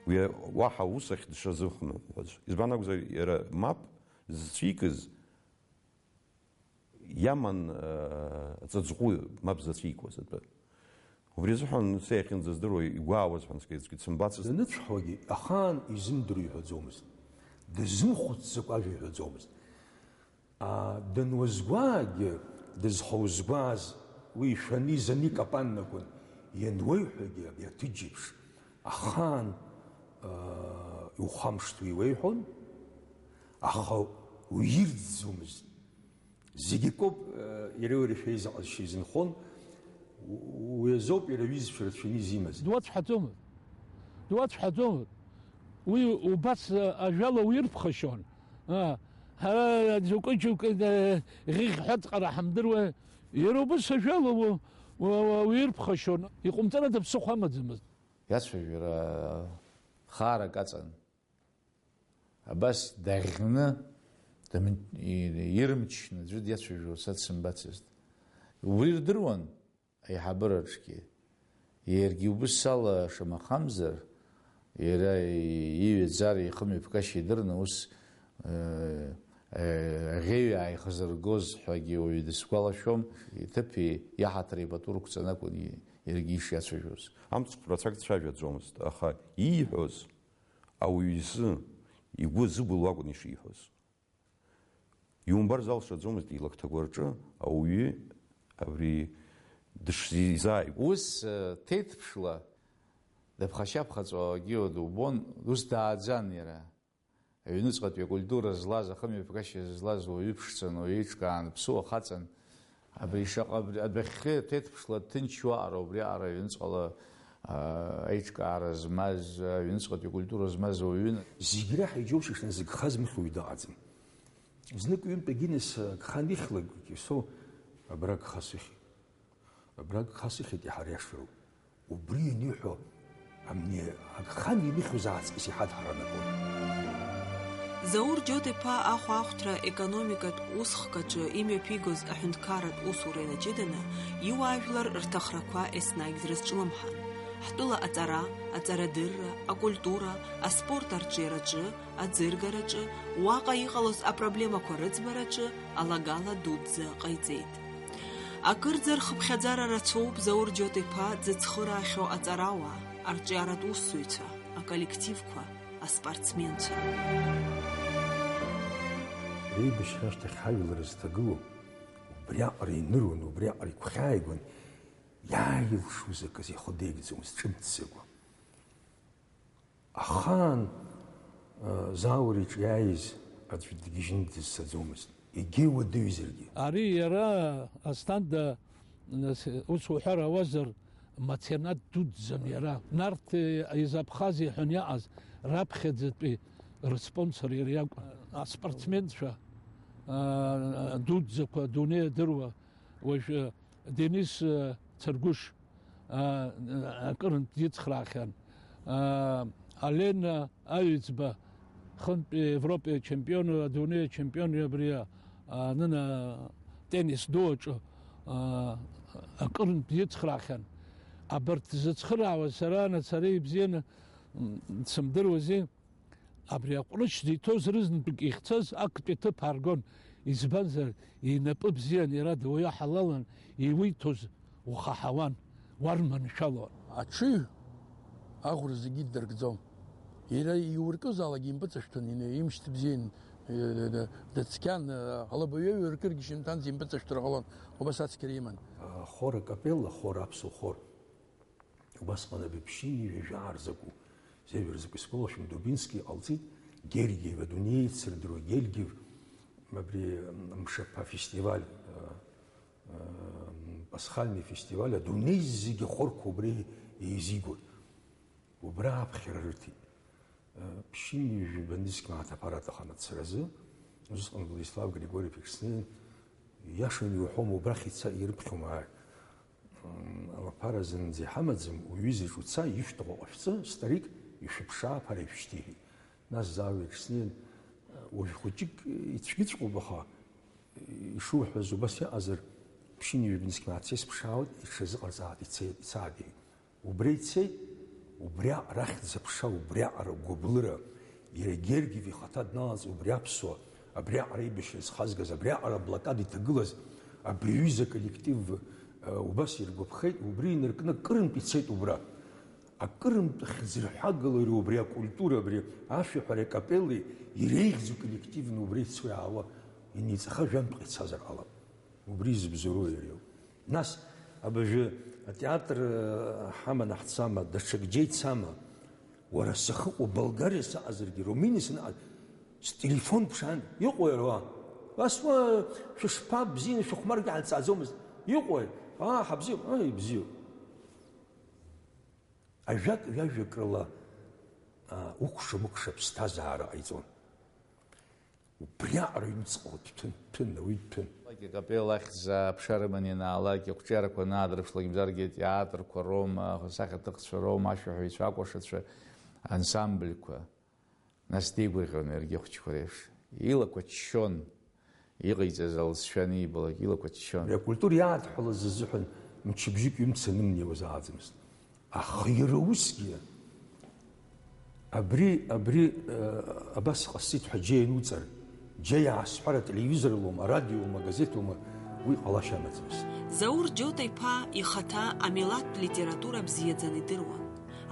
уи уаҳа ус ахь дшазыхынҳәуаз. Избан акәзар, иара мап зцәикыз иаман, э, аҵыҵӷәы мап зацәикуаз атәы. Убри азыҳәан са иахьынӡаздыруа игәаауаз ҳәа наскьа аӡәгьы дсымбацызт. Даныцәҳауагьы ахаан изымдыруа иҳәаӡомызт. Дызмхәыцӡакәа ажәа иҳәаӡомызт. А, дануазгәаагьы, дызхаузгәааз, уи ишәаны изаны икапаннакуан, иануеиҳәагьы абри аҭыџь еиԥш, ахаан, а, иухамышҭуа иуеиҳәон, аха уирӡӡомызт. Зегь акоуп, э, иара уи рашәа изаҟазшьа изынхон, у-, уи азоуп иара аҩызцәа рацәаны изимаз. Дуацәҳаӡомызт, дуацәҳаӡомызт. Уи убас, э, ажәала уирԥхашьон. А, ҳара џьоукы-џьоукы, э, ӷьыӷьҳәа ҵҟара ҳамдыруа, иара убас ажәала у-, у-, у-, уирԥхашьон. Иҟәымҵрада ԥсыхәа амаӡамызт. Иацәажәара хаарак аҵан. Абас даӷьны, дым-, и-, ирымчны аӡәы диацәажәо са дсымбацызт. Убри рдыруан аиҳабыраҿгьы. Иаргьы убыс ала шамахамзар, иара и-, иҩаӡара, ихымҩаԥгашьа идырны ус, э, э, аӷьеҩ ааихазыргоз ҳәагьы уаҩы дысгәалашәом. Иҭыԥи иаҳаҭыри пату рықәҵаны акәын и-, иаргьы ишиацәажәоз. Амцхә рацәак дцәажәаӡомызт, аха ииҳәоз ауаҩ изы игәы зыбылуа акәын ишиҳәоз. Иумбар залшаӡомызт илакҭақәа рҿы ауаҩы абри дышизааигәоу. Ус, э, ҭеиҭԥшла дыԥхашьаԥхаҵәауагьы дубон, ус дааӡан иара. Аҩныҵҟатәи акультура злаз, ахымҩаԥгашьа злаз уаҩы ԥшӡан, уаҩы еиҿкаан, ԥсуа хаҵан. Абри шаҟа абри адәахьы ҭеиҭԥшла дҭынчуа аҟара убри аҟара аҩныҵҟала аиҿкаара змаз, аҩныҵҟатәи акультура змаз уаҩын. Зегь реиҳа иџьоушьашан зыгха змыхьуа дыҟаӡам. Знык-ҩынтә агинес агхан ихьлак Кьасоу абра агха сыхьит. Абра агха сыхьит, иаҳа иашароуп. Убри аниҳәо, амни агхан имыхьуаз ааҵкыс иҳадҳаранакуан. Заур Џьоҭ-иԥа ахәаахәҭра економикатә усхк аҿы имҩаԥигоз аҳәынҭқарратә усура инаҷыданы, иуаажәлар рҭахрақәа еснагь дрызҿлымҳан. Ҳтәыла аҵара, аҵарадырра, акультура, аспорт арҿиараҿы, аӡыргараҿы, уаҟа иҟалоз апроблемақәа рыӡбараҿы алагала дуӡӡа ҟаиҵеит. Акырӡа рхыԥхьаӡара рацәоуп Заур Џьоҭ-иԥа дзыцхыраахьоу аҵарауаа, арҿиаратә усзуҩцәа, аколлективқәа, аспортсменцәа. Реибашьра ашьҭахь ҳажәлар зҭагылоу убриаҟара иныруан, убриаҟара игәхьааигон, иааилшуз акы зихәдеигӡомызт, ҿымҭӡакәа. Ахаан, э, Заур иҿы иааиз аӡәы дгьежьны дызцаӡомызт, егьа иуадаҩзаргьы. Ари иара, Асҭанда, нас, ус уҳәар ауазар, меценат дуӡӡан иара. Нарҭ, э, из Абхазиа ҳәа иаҟаз раԥхьаӡатәи рспонсор иара иакәын. Аспортсменцәа, э, дуӡӡақәа, адунеи адыруа, уажәы, Денис, э, Царгәыш, а, акырынтә дицхраахьан. А, Алена Аҩӡба, хынтәи Европеи ачемпион, адунеи ачемпион абри, а, анына, теннис ду аҿы, а, акырынтә дицхраахьан. Абарҭ зыцхыраауаз сара, нацара ибзианы, м, дсымдыруази. Абри аҟәрышь зиҭоз рызнтәык ихьцаз актәи аҭыԥ ааргон, избанзар, инапы бзиан, иара дуаҩы ҳалалын, иуиҭоз ухаҳауан, уарманшәалон. Аҽыҩ аӷәра зегьы иддыркӡом. Иара иуркьозаалак импыҵашәҭон, ина-, имшьҭ бзиан, э, дыцқьан, э, алабаҩы иркыргьы шьынҭанӡа импыҵашәҭыр ҟалон, убас ацқьара иман. Ахор акапелла, ахор, аԥсуа хор. Убасҟан абри ԥшьынҩажәи жәаа рзакәу, зеижә рзакәу исгәалашәом, Дубински иҟалҵеит, Гергиев, адунеи еицырдыруа Гергиев, абри, м, мшаԥа фестиваль, э, э, пасхальный фестиваль, адунеи зегьы ахорқәа убри еизигоит. Убра аԥхьара рыҭеит. Ԥшьынҩажәи жәаба нызқь мааҭ аԥара аҭахын ацаразы, усҟан Владислав Григорьев иҽсны, иашаны иуҳәома, убрахь ица, ирыԥхьома, ааи. М, аԥара зынӡа иҳамаӡам, уҩызаҿ уца, ишәҭаху ҟашәҵа, старик, ишәыԥшаа, аԥара ишәшьҭихит. Нас Заур иҽсны, уажә хәыҷык ицәгьыҵәҟьоуп, аха, ишуҳәаз убас иҟазар, ԥшьынҩажәи жәаба нызқь мааҭ сеиԥшаауеит, иҽазыҟарҵааит, ицеит, ицааит, иҳәеит. Убра ицеит, убриаҟара ахьӡ-аԥша, убриаҟара агәыблыра, иара Гергиев ихаҭа дналаҵ, убри аԥсуа, абриаҟара аибашьра зхазгаз, абриаҟара аблокада иҭагылаз, абри аҩыза аколлектив, э, убас иргәаԥхеит, убри инаркны акырынтә ицеит убра. Акырынтә хьӡырҳәагала иара убри акультура, абри ашәаҳәареи акапеллеи иреиӷьӡоу коллективны убра ицо-иаауа, ианеиҵаха жәантәҟа ицазар ҟалап. Убри зыбзоуроу иареу. Нас, абыржәы атеатр, э, ҳаманы ҳцама, даҽакгьы ицама? Уара сахьыҟоу Болгариа саҟазаргьы, Румыниа санаҟаз, стелефон ԥшаан, иҟои иара уа? Ас уа шәышԥа, бзианы шәыхәмаргьы ҳанҵааӡомызт. Иҟои? Аа, ҳабзиоуп, аа, ибзиоуп. Ажәак ҩажәак рыла, аа, укәша-мыкәша ԥсҭазаара ҟаиҵон. Убриаҟара аҩныҵҟала дҭәын, дҭәын, ауаҩы дҭәын. Акапелла ахьӡ аԥша рыманы ианаалак, иҟәҿиарақәа анаадырԥшлак, мзаргьы атеатрқәа роума, асахьаҭыхцәа роума, ашәаҳәаҩцәа, акәашацәа, ансамбльқәа. Нас деигәырӷьон иаргьы ахәыҷқәа реиԥш. Илақәа ччон, иҟаиҵаз алҵшәа анибалак, илақәа ччон. Акультура иаадҳәалаз азыҳәан мчыбжьык ҩымҭ санымнеиуаз ааӡамызт. Аха иара усгьы абри, абри, э, абас ҟасҵеит ҳәа џьа иануҵар, џьа иаасҳәар, ателевизорлоума, арадиома, агазеҭома, уи ҟалашьа амаӡамызт. Заур Џьота-иԥа ихаҭа амилаҭтә литература бзиаӡаны идыруан.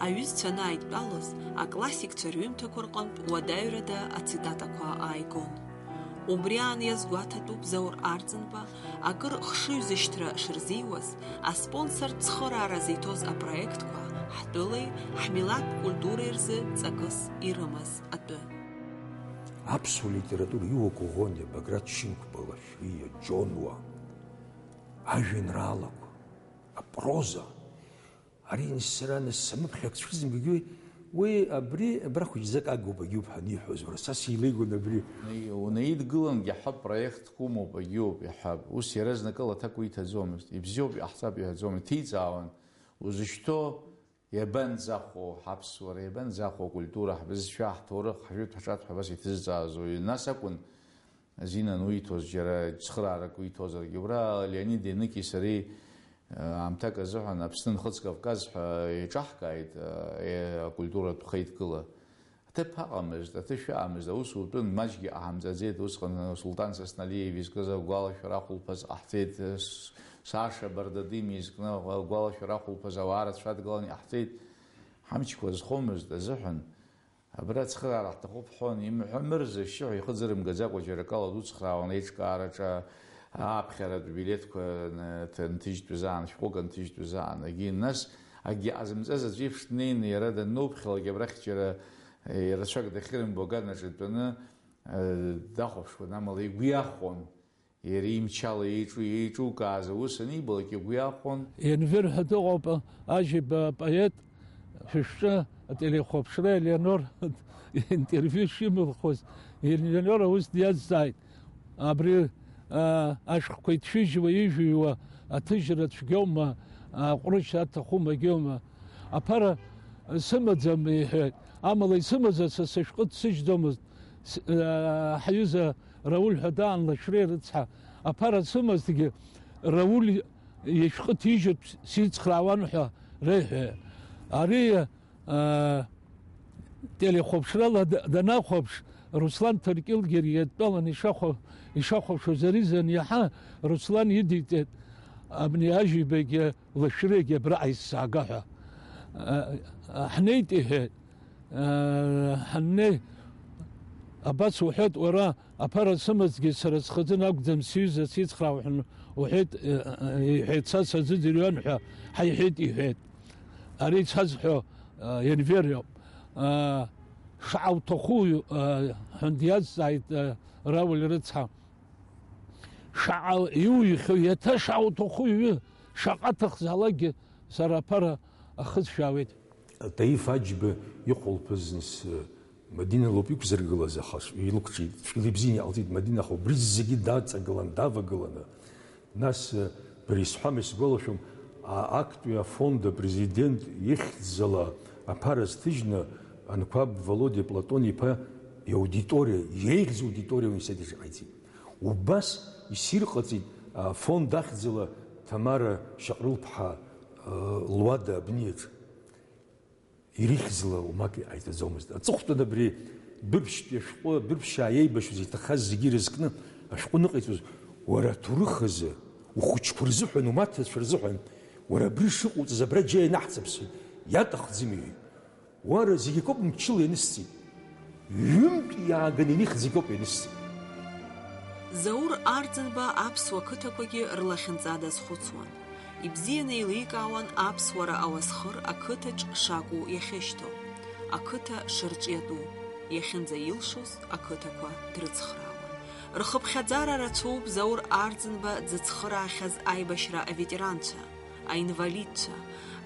Аҩызцәа анааидтәалоз, аклассикцәа рҩымҭақәа рҟынтә уадаҩрада ацитатақәа ааигон. Убри аан иазгәаҭатәуп Заур Арӡынба акыр хшыҩзышьҭра шырзиуаз, аспонсортә цхыраара зиҭоз апроектқәа ҳтәылеи ҳмилаҭтә культуреи рзы ҵакыс ирымаз атәы. Аԥсуа литература иуа Коӷониа, Баграт Шьынқәба, Лашәриа, Џьонуа, ажәеинраалақәа, апроза, Ари сара нас самыԥхьак цәырзымгагьы, уи абри абра хәыҷӡак агуп, агьуп ҳәа аниҳәоз, уара, са сеилеигон абри. Унаидгылангьы ҳа проектк умоуп, агьуп, иаҳҳәап. Ус иаразнакыла аҭак уиҭаӡомызт. Ибзиоуп, иҟаҳҵап иҳәаӡомызт. Ҭиҵаауан, узышьҭоу иабанӡахәо ҳаԥсуара, иабанӡахәо акультура, ҳбызшәа, ҳҭоурых, ҳжәытә, ҳҿатә ҳәа абас иҭызҵааз уаҩы. Нас акәын Зина ануиҭоз, џьара цхыраарак уиҭозаргьы, убра Леонид Еныкьи сареи, э, аамҭак азыҳәан Аԥсны Нхыҵ Кавказ ҳәа еиҿаҳкааит, э, акультуратә хеидкыла. Аҭыԥ аҟамызт, аҭышә аҟамызт, аус утәын, маҷгьы ҟаҳамҵаӡеит, усҟан Сулҭан Сасналиев изкыз агәалашәара ахәылԥаз ҟаҳҵеит, с-, Саша Бардадим изкны агәалашәара ахәылԥаз ауаа рацәа адгылан иҟаҳҵеит, ҳамчқәа зхомызт азыҳәан. Абра ацхыраара ҳҭахуп ҳҳәон, имҳәа-мырза шьшьыҳәа ихы ӡырымгаӡакәа џьара акала дуцхраауан аиҿкаараҿы, ааԥхьаратә билеҭқәа н-, ҭ-, нҭыжьтәыз аан, шәҟәык анҭыжьтәыз аан. Егьи нас, акгьы ҟазымҵаз аӡә иеиԥш днеины иара даннуԥхьалак абрахь џьара, е, рацәак дахьырымбо аганаҿ дтәаны, е, дахәаԥшуан, амала игәы иахәон. Иара имчала еиҿу-, еиҿукааз аус анибалак игәы иахәон. Енвер ҳәа дыҟоуп, ажьиба поет, шәышәҿы ателехәаԥшра Елеонор интервиу шимылхуаз, Елеонор аус диазҵааит. Абри, а, ашәҟәқәа иҭшәыжьуа, ижәыҩуа аҭыжьра цәгьоума, аҟәрышь аҭахума, гьоума? Аԥара сымаӡам, иҳәеит. Амала исымазар, са сышәҟәы дсыжьӡомызт. С-, аа, ҳаҩыза Рауль ҳәа даан, Лашәреи рыцҳа, аԥара сымазҭгьы, Рауль ишәҟәы ҭижьыртә сицхраауан ҳәа реиҳәеит. Ари, аа, телехәаԥшрала д-, данахәаԥш, Руслан Ҭыркьылгьы иадтәалан ишахәа-, ишахәаԥшуаз ари зын иаҳа Руслан идиҵеит, абни ажәибагьы Лашәреигьы абраҟа исзаага ҳәа. Ҳнеит, иҳәеит. Ҳаннеи, абас уҳәеит, уара, аԥара сымазҭгьы сара схазын акәӡам, сҩыза сицхраауан, уҳәеит, иҳәеит, са сазыӡырҩуан ҳәа ҳаиҳәеит, иҳәеит. Ари исазҳәо, Енвер иоуп. Шаҟа уҭаху, ҳәа диазҵааит, Рауль рыцҳа. Шаҟа иуихьоу, еиҭа шаҟа уҭаху иҩы, шаҟа аҭахзаалакгьы сара аԥара ахысшәаауеит. Таиф Аџьба ихәылԥаз нас, э, Мадина лоуп иқәзыргылаз, аха ш-, илықәҿиеит, ҵәила ибзианы иҟалҵеит Мадина, аха убри зегьы даҵагылан, давагыланы. Нас, э, бара исҳәама, исгәалашәом, а-, актәи афонд апрезидент ихьӡала аԥара зҭыжьны Анқәаб Володиа Платон-иԥа иаудиториа, иеиӷьыз аудиториа ауниверситет аҿы иҟаиҵеит. Убас иссир ҟаҵеит, а, фонд ахьӡала Ҭамара Шьаҟрылԥҳа, а, луада абниаҿ. Ирыхьӡла уамак иҟаиҵаӡомызт. Аҵыхәтәан абри Бырԥштәи ашәҟәы, Бырԥшьаа иеибашьуаз иҭахаз зегьы ирызкны ашәҟәы аныҟаиҵоз, уара аҭоурых азы, ухәыҷқәа рзыҳәан, умаҭацәа рзыҳәан, уара абри шыҟауҵаз абра џьа ианаҳҵап сҳәеит, иаҭахӡам, иҳәеит. Уара, зегь акоуп мчыла ианысҵеит. Ҩынтә иааганы инихьӡеит акоуп ианысҵеит. Заур Арӡынба аԥсуа қыҭақәагьы рлахьынҵа дазхәыцуан. Ибзианы еиликаауан аԥсуара ауасхыр ақыҭаҿ шакәу иахьышьҭоу, ақыҭа шырҿиатәу, иахьынӡаилшоз ақыҭақәа дрыцхраауан. Рхыԥхьаӡара рацәоуп Заур Арӡынба дзыцхыраахьаз аибашьра аветеранцәа, аинвалидцәа,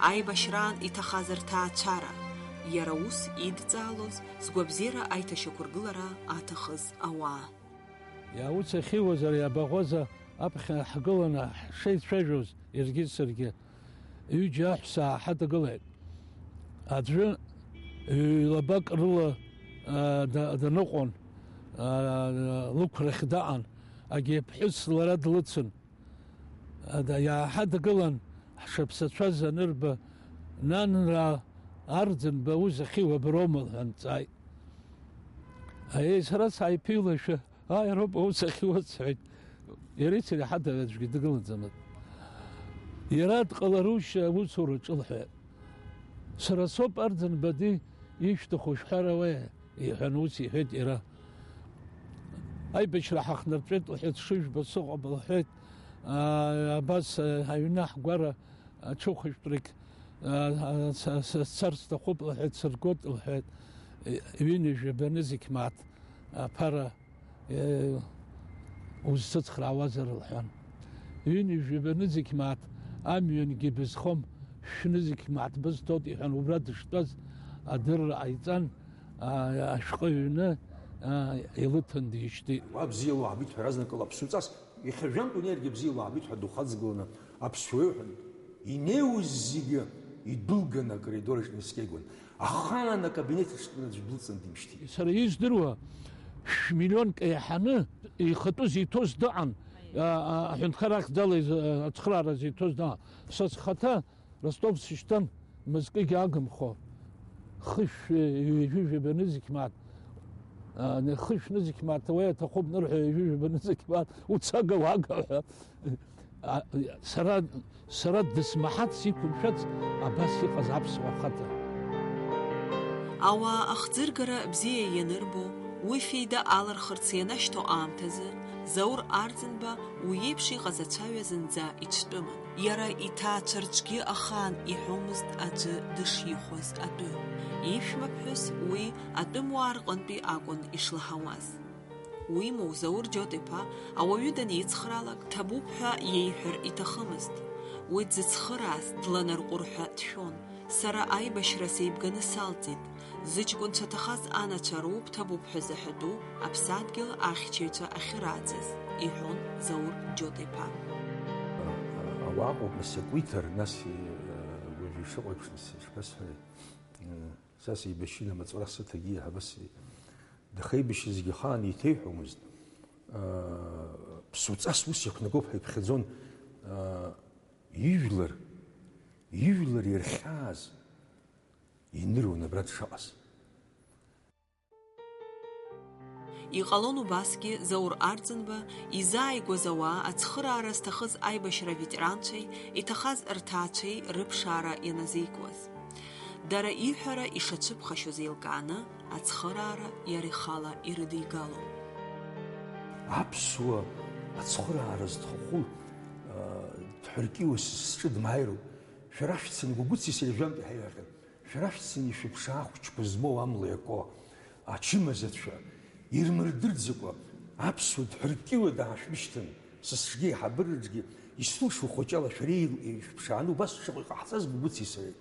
аибашьраан иҭахаз рҭаацәара, иара ус идҵаалоз згәабзиара аиҭашьақәыргылара аҭахыз ауаа. Иаауцахьиуазар, иабаӷәаза аԥхьа ҳгыланы ҳшеицәажәоз, иаргьы саргьы, ҩыџьа аҳәса ҳадгылеит. Аӡәы ҩ-лабак рыла, а, да-, даныҟәон, а, лықәрахь даҟан, агьи аԥҳәыс лара длыцын. Ада, иааҳадгылан, ҳшаԥсацәаз анырба, нанра, Арӡынба, аус ахьиуа аброума лҳәан дҵааит. Аиеи, сара сааиԥылашәа, ааи, ароуп аус ахьиуа, сҳәеит. Иареи сареи ҳада аӡәгьы дгылаӡамызт. Иара дҟаларушь аусураҿы лҳәеит. Сара соуп, Арӡынба, ди ишәҭаху шәҳәар ауеи? Иҳәан, ус иҳәеит иара. Аибашьра ҳахнарҵәеит, лҳәеит, шыжәбо сыҟоуп, лҳәеит, аа, абас, аа, аҩны ҳгәара аҽыхәышәтәрагь, аа, са, са сцар сҭахуп, лҳәеит, сыргоит, лҳәеит, ҩынҩажәи баны зегь мааҭ аԥара, е, узсыцхраауазар, лҳәан. Ҩынҩажәи баны зегь мааҭ амҩангьы бызхом, Шәнызқь мааҭ бысҭоит, иҳәан, убра дыштәаз адырра ҟаиҵан, а, ашәҟәы ҩны, а, илыҭан дишьҭит. Уа бзиала уаҳбит ҳәа, разнакала аԥсуҵас, иахьа жәантә унеиргьы бзиала уаҳбит ҳәа духаҵгыланы аԥсуа иҳәан, инеиуаз зегьы идәылганы акоридор аҿы инаскьагон. Ахаан акабинет аҿы аӡә дылҵны димшьҭит. Сара издыруа, шә-миллионк еиҳаны ихатәы зиҭоз дыҟан, а, а, аҳәынҭқар ахьӡала из-, ацхыраара зиҭоз дыҟан. Са схаҭа Ростов сышьҭан, мызкыгьы агымхо. Хышә, ҩажәи жәаба нызқь мааҭ, а, хышә нызқь мааҭ уа иаҭахуп нырҳәа, ҩажәи жәаба нызқь мааҭ уцага уага ҳәа. А, сара, сара дысмаҳац иқәымшәац абас иҟаз аԥсуа хаҵа. Ауаа ахӡыргара бзиа ианырбо, уи феида алырхырц ианашьҭоу аамҭазы, Заур Арӡынба уи еиԥш иҟаз ацәаҩа зынӡа ицәтәымын. Иара иҭаацәа рҿгьы ахаан иҳәомызт аӡәы дышихәаз атәы. Иԥшәмаԥҳәыс уи атәымуаа рҟынтәи акәын ишлаҳауаз. Уимоу, Заур Џьот-иԥа ауаҩы даницхраалак, ҭабуп ҳәа иеиҳәар иҭахымызт. Уи дзыцхырааз дланарҟәыр ҳәа дшәон. Сара аибашьра сеибганы салҵит. Зыҷкәынцәа ҭахаз анацәа роуп ҭабуп ҳәа заҳәатәу аԥсадгьыл ахьчаҩцәа ахьырааӡаз, иҳәон Заур Џьот-иԥа. Ауаа ыҟоуп, нас, акәиҭар, нас, уажәы ишыҟоу еиԥш, нас, ишԥасҳәари, са сеибашьын, амаҵура сыҭагьы иаҳабыс, дахеибашьызгьы ахаан еиҭеиҳәомызт. Ԥсуҵас ус иақәнагоуп ҳәа иԥхьаӡон, ижәлар, ижәлар ирхьааз иныруан абра дшыҟаз. Иҟалон убасгьы, Заур Арӡынба изааигәаз ауаа ацхыраара зҭахыз аибашьра аветеранцәеи иҭахаз рҭаацәеи рыԥшаара ианазикуаз. Дара иҳәара ишацәыԥхашьоз еилкааны, ацхыраара иара ихала ирыдигалон. Аԥсуа ацхыраара зҭаху, а, дҳәыркьиуа сзы сҿы дмааироуп. Шәара шәцын, Гәыгәыци сареи жәантә иҳаиҳәахьан. Шәара шәцын ишәыԥшаа ахәыҷқәа змоу амла иаку, ачымазацәа, ирмырдырӡакәа, аԥсуа дҳәыркьиуа даашәышьҭын, сасцәгьа еиҳабыраҿгьы, исылшо хәыҷала шәара еил-, ишәыԥшааны убас шаҟа иҟаҳҵаз Гәыгәыци сареи.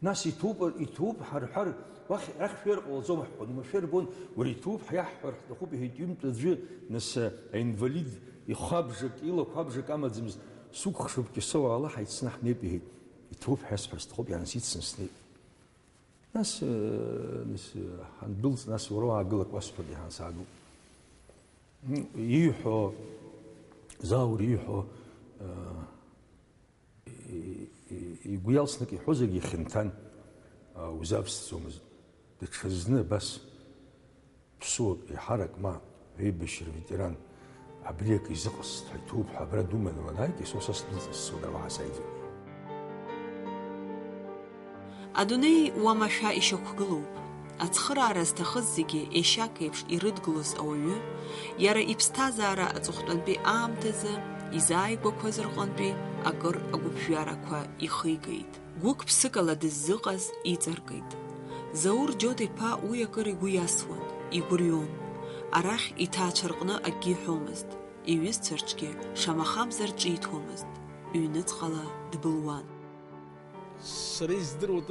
Нас иҭоуп, иҭоуп ҳарҳәар, уахь, арахь шәеир ҟалаӡом, ҳҳәон, уамашәа ирбон, уара иҭоуп, ҳиаҳҳәар ҳҭахуп, иҳәеит, ҩынтә аӡәы, нас, аинвалид ихәы абжак, илақәа абжак амаӡамызт, сукәыхшоуп, Кьасоу, уаала, ҳаицны ҳнеип, иҳәеит. Иҭоуп ҳәа исҳәар сҭахуп, иаансицны снеит. Нас, э, нас, э, ҳандәылҵ, нас уара уаагыл, акы уасҳәап, иҳан саагыл. М, ииҳәо, Заур ииҳәо, э, и-, и-, игәы иалсны акы иҳәозаргьы ихьанҭан, а, узавсӡомызт. Даҽазны абас ԥсуак, еиҳарак, ма, аибашьра ветеран, абри акы изыҟасҵт ҳәа иҭоуп ҳәа абра думаны уанааи, Кьасоу, са сдәылҵны сцоит, ара уаҳа сааиӡом. Адунеи уамашәа ишьақәгылоуп. Ацхыраара зҭахыз зегьы ешьак еиԥш ирыдгылоз ауаҩы, иара иԥсҭазаара аҵыхәтәантәи аамҭазы изааигәақәаз рҟынтәи акыр агәыԥжәарақәа ихигеит. Гәык-ԥсыкала дыззыҟаз иҵаркит. Заур Џьот-иԥа уи акыр игәы иасуан, игәырҩон. Арахь иҭаацәа рҟны акгьы иҳәомызт, иҩызцәа рҿгьы шамахамзар ҿиҭуамызт, ҩныҵҟала дбылуан. Сара издыруа,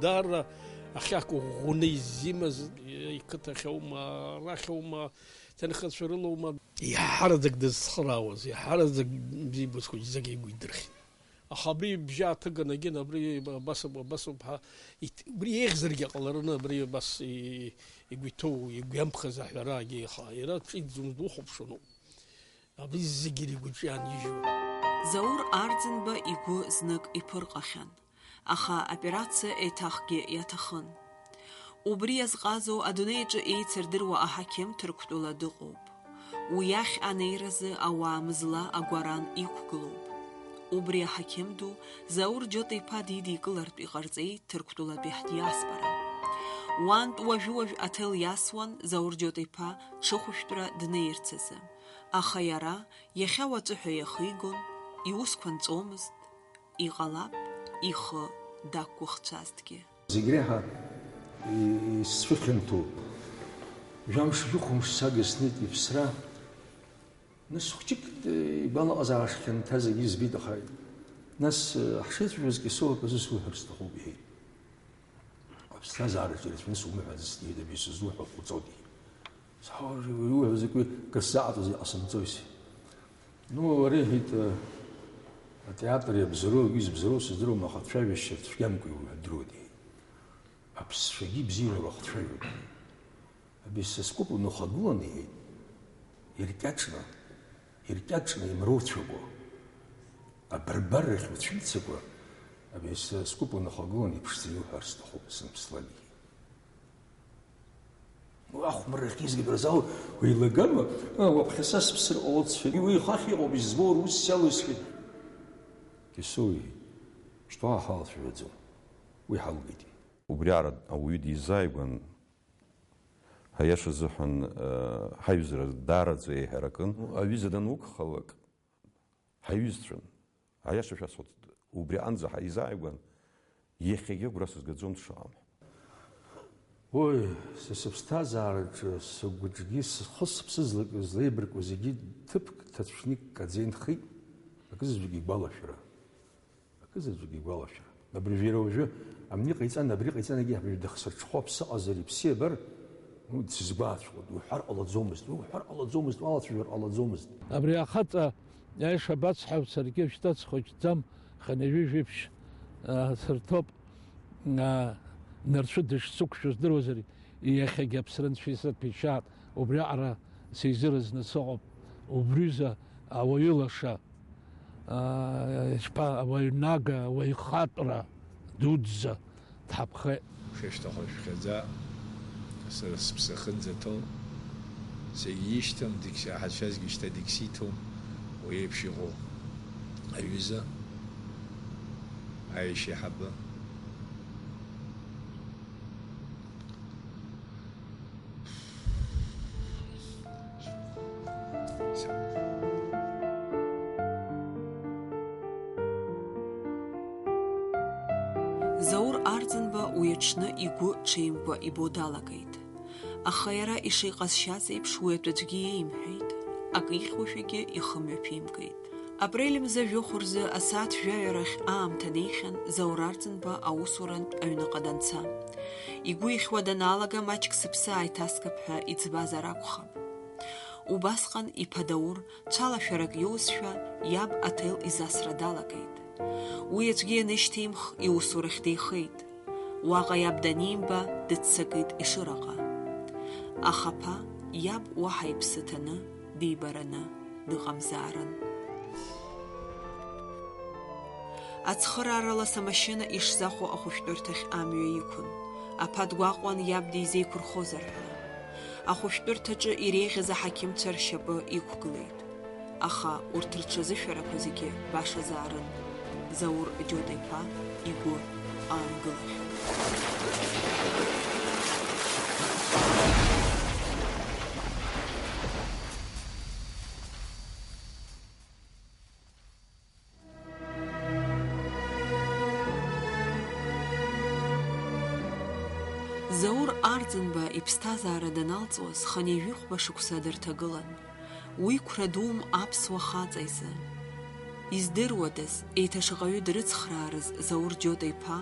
даара ахьак ӷәӷәаны изимаз, иқыҭахьоума, арахьоума, ҭынхацәа рылоума, иаҳараӡак дызцхыраауаз, иаҳараӡак бзиа бызхәыҷӡак игәы идырхьеит. Аха абри ибжьы ааҭыганы, егьин, абри абас ауп, абас ауп ҳәа, ит-, убри еиӷьзаргьы ҟалараны, абри абас и-, игәы иҭоу, игәы иамԥхаз аҳәарагьы, аха иара ҿиҭӡомызт, духәаԥшуан ауп. Абри зегьы ргәаҿы иаанижьуан. Заур Арӡынба игәы знык иԥырҟахьан, аха аоперациа еиҭахгьы иаҭахын. Убри иазҟазоу адунеи аҿы еицырдыруа аҳақьым Ҭырқәтәыла дыҟоуп. Уи иахь анеиразы ауаа мызла агәаран иқәгылоуп. Убри аҳақьым ду Заур Џьот-иԥа дидикылартә иҟарҵеит Ҭырқәтәылатәи ҳдиаспора. Уантә уажәы-уажә аҭел иасуан Заур Џьот-иԥа ҽыхәышәтәра днеирц азы. Аха иара, иахьа уаҵәы ҳәа иахигон, иусқәа нҵәомызт, иҟалап, ихы дақәгәыхцәазҭгьы. Зегь реиҳа и-, исцәыхьанҭоу, жәамш-жәохәымш сага снеит иԥсра. Нас хәҷык, э, игәалаҟазаашьа хьанҭа зегьы избеит, аха Нас, э, ҳшеицәажәоз Кьасоу акы зысуҳәар сҭахуп, иҳәеит. Аԥсҭазаараҿы ирацәаны сумыҳәаӡацт, иҳәеит, абри сызуҳәо уҵоит, иҳәеит. Сҳәеит, уи иуҳәо закәи, кыр сзааҵуазеи, иҟасымҵои, сҳәеит. Ну, уара, иҳәеит, э, атеатр иабзоуроу, егьи зыбзоуроу сыздыруам, аха ацәажәашьа цәгьамкәа иуҳәо дыруеит, иҳәеит. Аԥсцәагьы ибзианы урыхцәажәоит. Абри са скәыпә унахагылан, иҳәеит, иркьаҿны, иркьаҿны имроуцәагәа, абарбаррахь уцәымцакәа, абри са скәыпә унахагылан иԥшӡаны иуҳәар сҭахуп, сымԥслак, иҳәеит. Уи ахәмаррахь изгап рзал уеилагама? А, уаԥхьа са сыԥсыр ҟалоит, сҳәеит. Уи ихахь иҟоуп, избо рус сиалоу, сҳәеит. Кьасоу, иҳәеит, шьҭа ҳалацәажәаӡом. Уи ҳалгеит, иҳәеит. Убри аҟара ауаҩы дизааигәан, аиаша азыҳәан, э, ҳаҩызара даараӡа еиҳаракын. Аҩыза данугхалак, ҳаҩызцәан. Аиаша шәасҳәоит, убри аҟынӡа ҳаизааигәан, иахьагьы агәра сызгаӡом дшыҟам. Уи, са сыԥсҭазаараҿы сыгәыҿгьы схы-сыԥсы злак-, злеибарку зегьы ҭыԥк ҭацәны иккаӡа инхеит, акызаҵәык игәалашәара. Акызаҵәык игәалашәара. Абыржәы иара уажәы амни ҟаиҵан, абри ҟаиҵан, егьи ҳабыжә дыхсырҽхәо аԥсы ҟазар иԥсы иабар, ну, дсызгәаацәҟьоит, уҳәар ҟалаӡомызт, уи уҳәар ҟалаӡомызт, уалацәажәар ҟалаӡомызт. Абри ахаҵа, аиаша бацҳауп, саргьы шьҭа схәыҷӡам, хынҩажәи жәиԥшь, а, сырҭоуп, а, нарцәы дышсықәшәо здыруазар, иахьагьы аԥсра анцәа исырҭәеишьааит, убриаҟара сизыразны сыҟоуп, убриазы ауаҩы лаша. Аа, ишԥа-, ауаҩнага, ауаҩхатәра дуӡӡа дҳаԥхеит. Шәышьҭахь шәхьаӡа, сара сыԥсы ахьынӡаҭоу, сегьишьҭам, дегьсаҳацәазгьы шьҭа дегьсиҭом, уи еиԥш иҟоу аҩыза, аишьеиҳабы. Заур Арӡынба уи аҽны игәы ҽеимкәа ибо далагеит. Аха иара ишиҟазшьаз еиԥш уи атәаӡәгьы иеимҳәеит, акы ихьуашәагьы ихы мҩаԥимкит. Апрель мза жәохә рзы асааҭ жәаҩа рахь аамҭа неихьан Заур Арӡынба аусурантә аҩныҟа данца. Игәы ихьуа даналага, маҷк сыԥсы ааиҭаскып ҳәа иӡбазар акәхап. Убасҟан иԥа Даур, цәалашәарак иоузшәа, иаб аҭел изасра далагеит. Уи аӡәгьы ианышьҭимх, иусурахь деихеит. Уаҟа иаб данимба, дыццакит Ешыраҟа. Аха аԥа иаб уаҳа иԥсы ҭаны, дибараны дыҟамзаарын. Ацхырааралас амашьына ишзахәо ахәышәтәырҭахь амҩа иқәын. Аԥа дгәаҟуан иаб дизеиқәырхозар ҳәа. Ахәышәтәырҭаҿы иреиӷьыз аҳақьымцәа ршьапы иқәгылеит. Аха урҭ рҽазышәарақәа зегьы башазаарын, Заур Џьота-иԥа игәы аангылахьан. Заур Арӡынба иԥсҭазаара даналҵуаз, хынҩажәихәба шықәса дырҭагылан. Уи қәра дуума аԥсуа хаҵа изы? Издыруадаз, еиҭа шаҟаҩы дрыцхраарыз Заур Џьота-иԥа,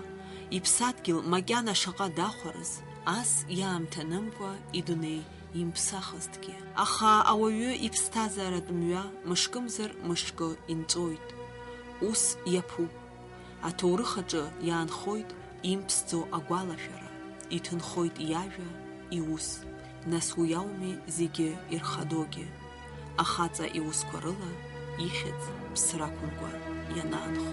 иԥсадгьыл макьана шаҟа дахәарыз, ас иаамҭанымкәа идунеи имԥсахызҭгьы. Аха ауаҩы иԥсҭазааратә мҩа мышкымзар мышкы инҵәоит. Ус иаԥуп. Аҭоурых аҿы иаанхоит имԥсӡо агәалашәара, иҭынхоит иажәа, иус. Нас уи ауми зегьы ирхадоугьы, ахаҵа иусқәа рыла ихьӡ ԥсрақәымкәа ианаанхо.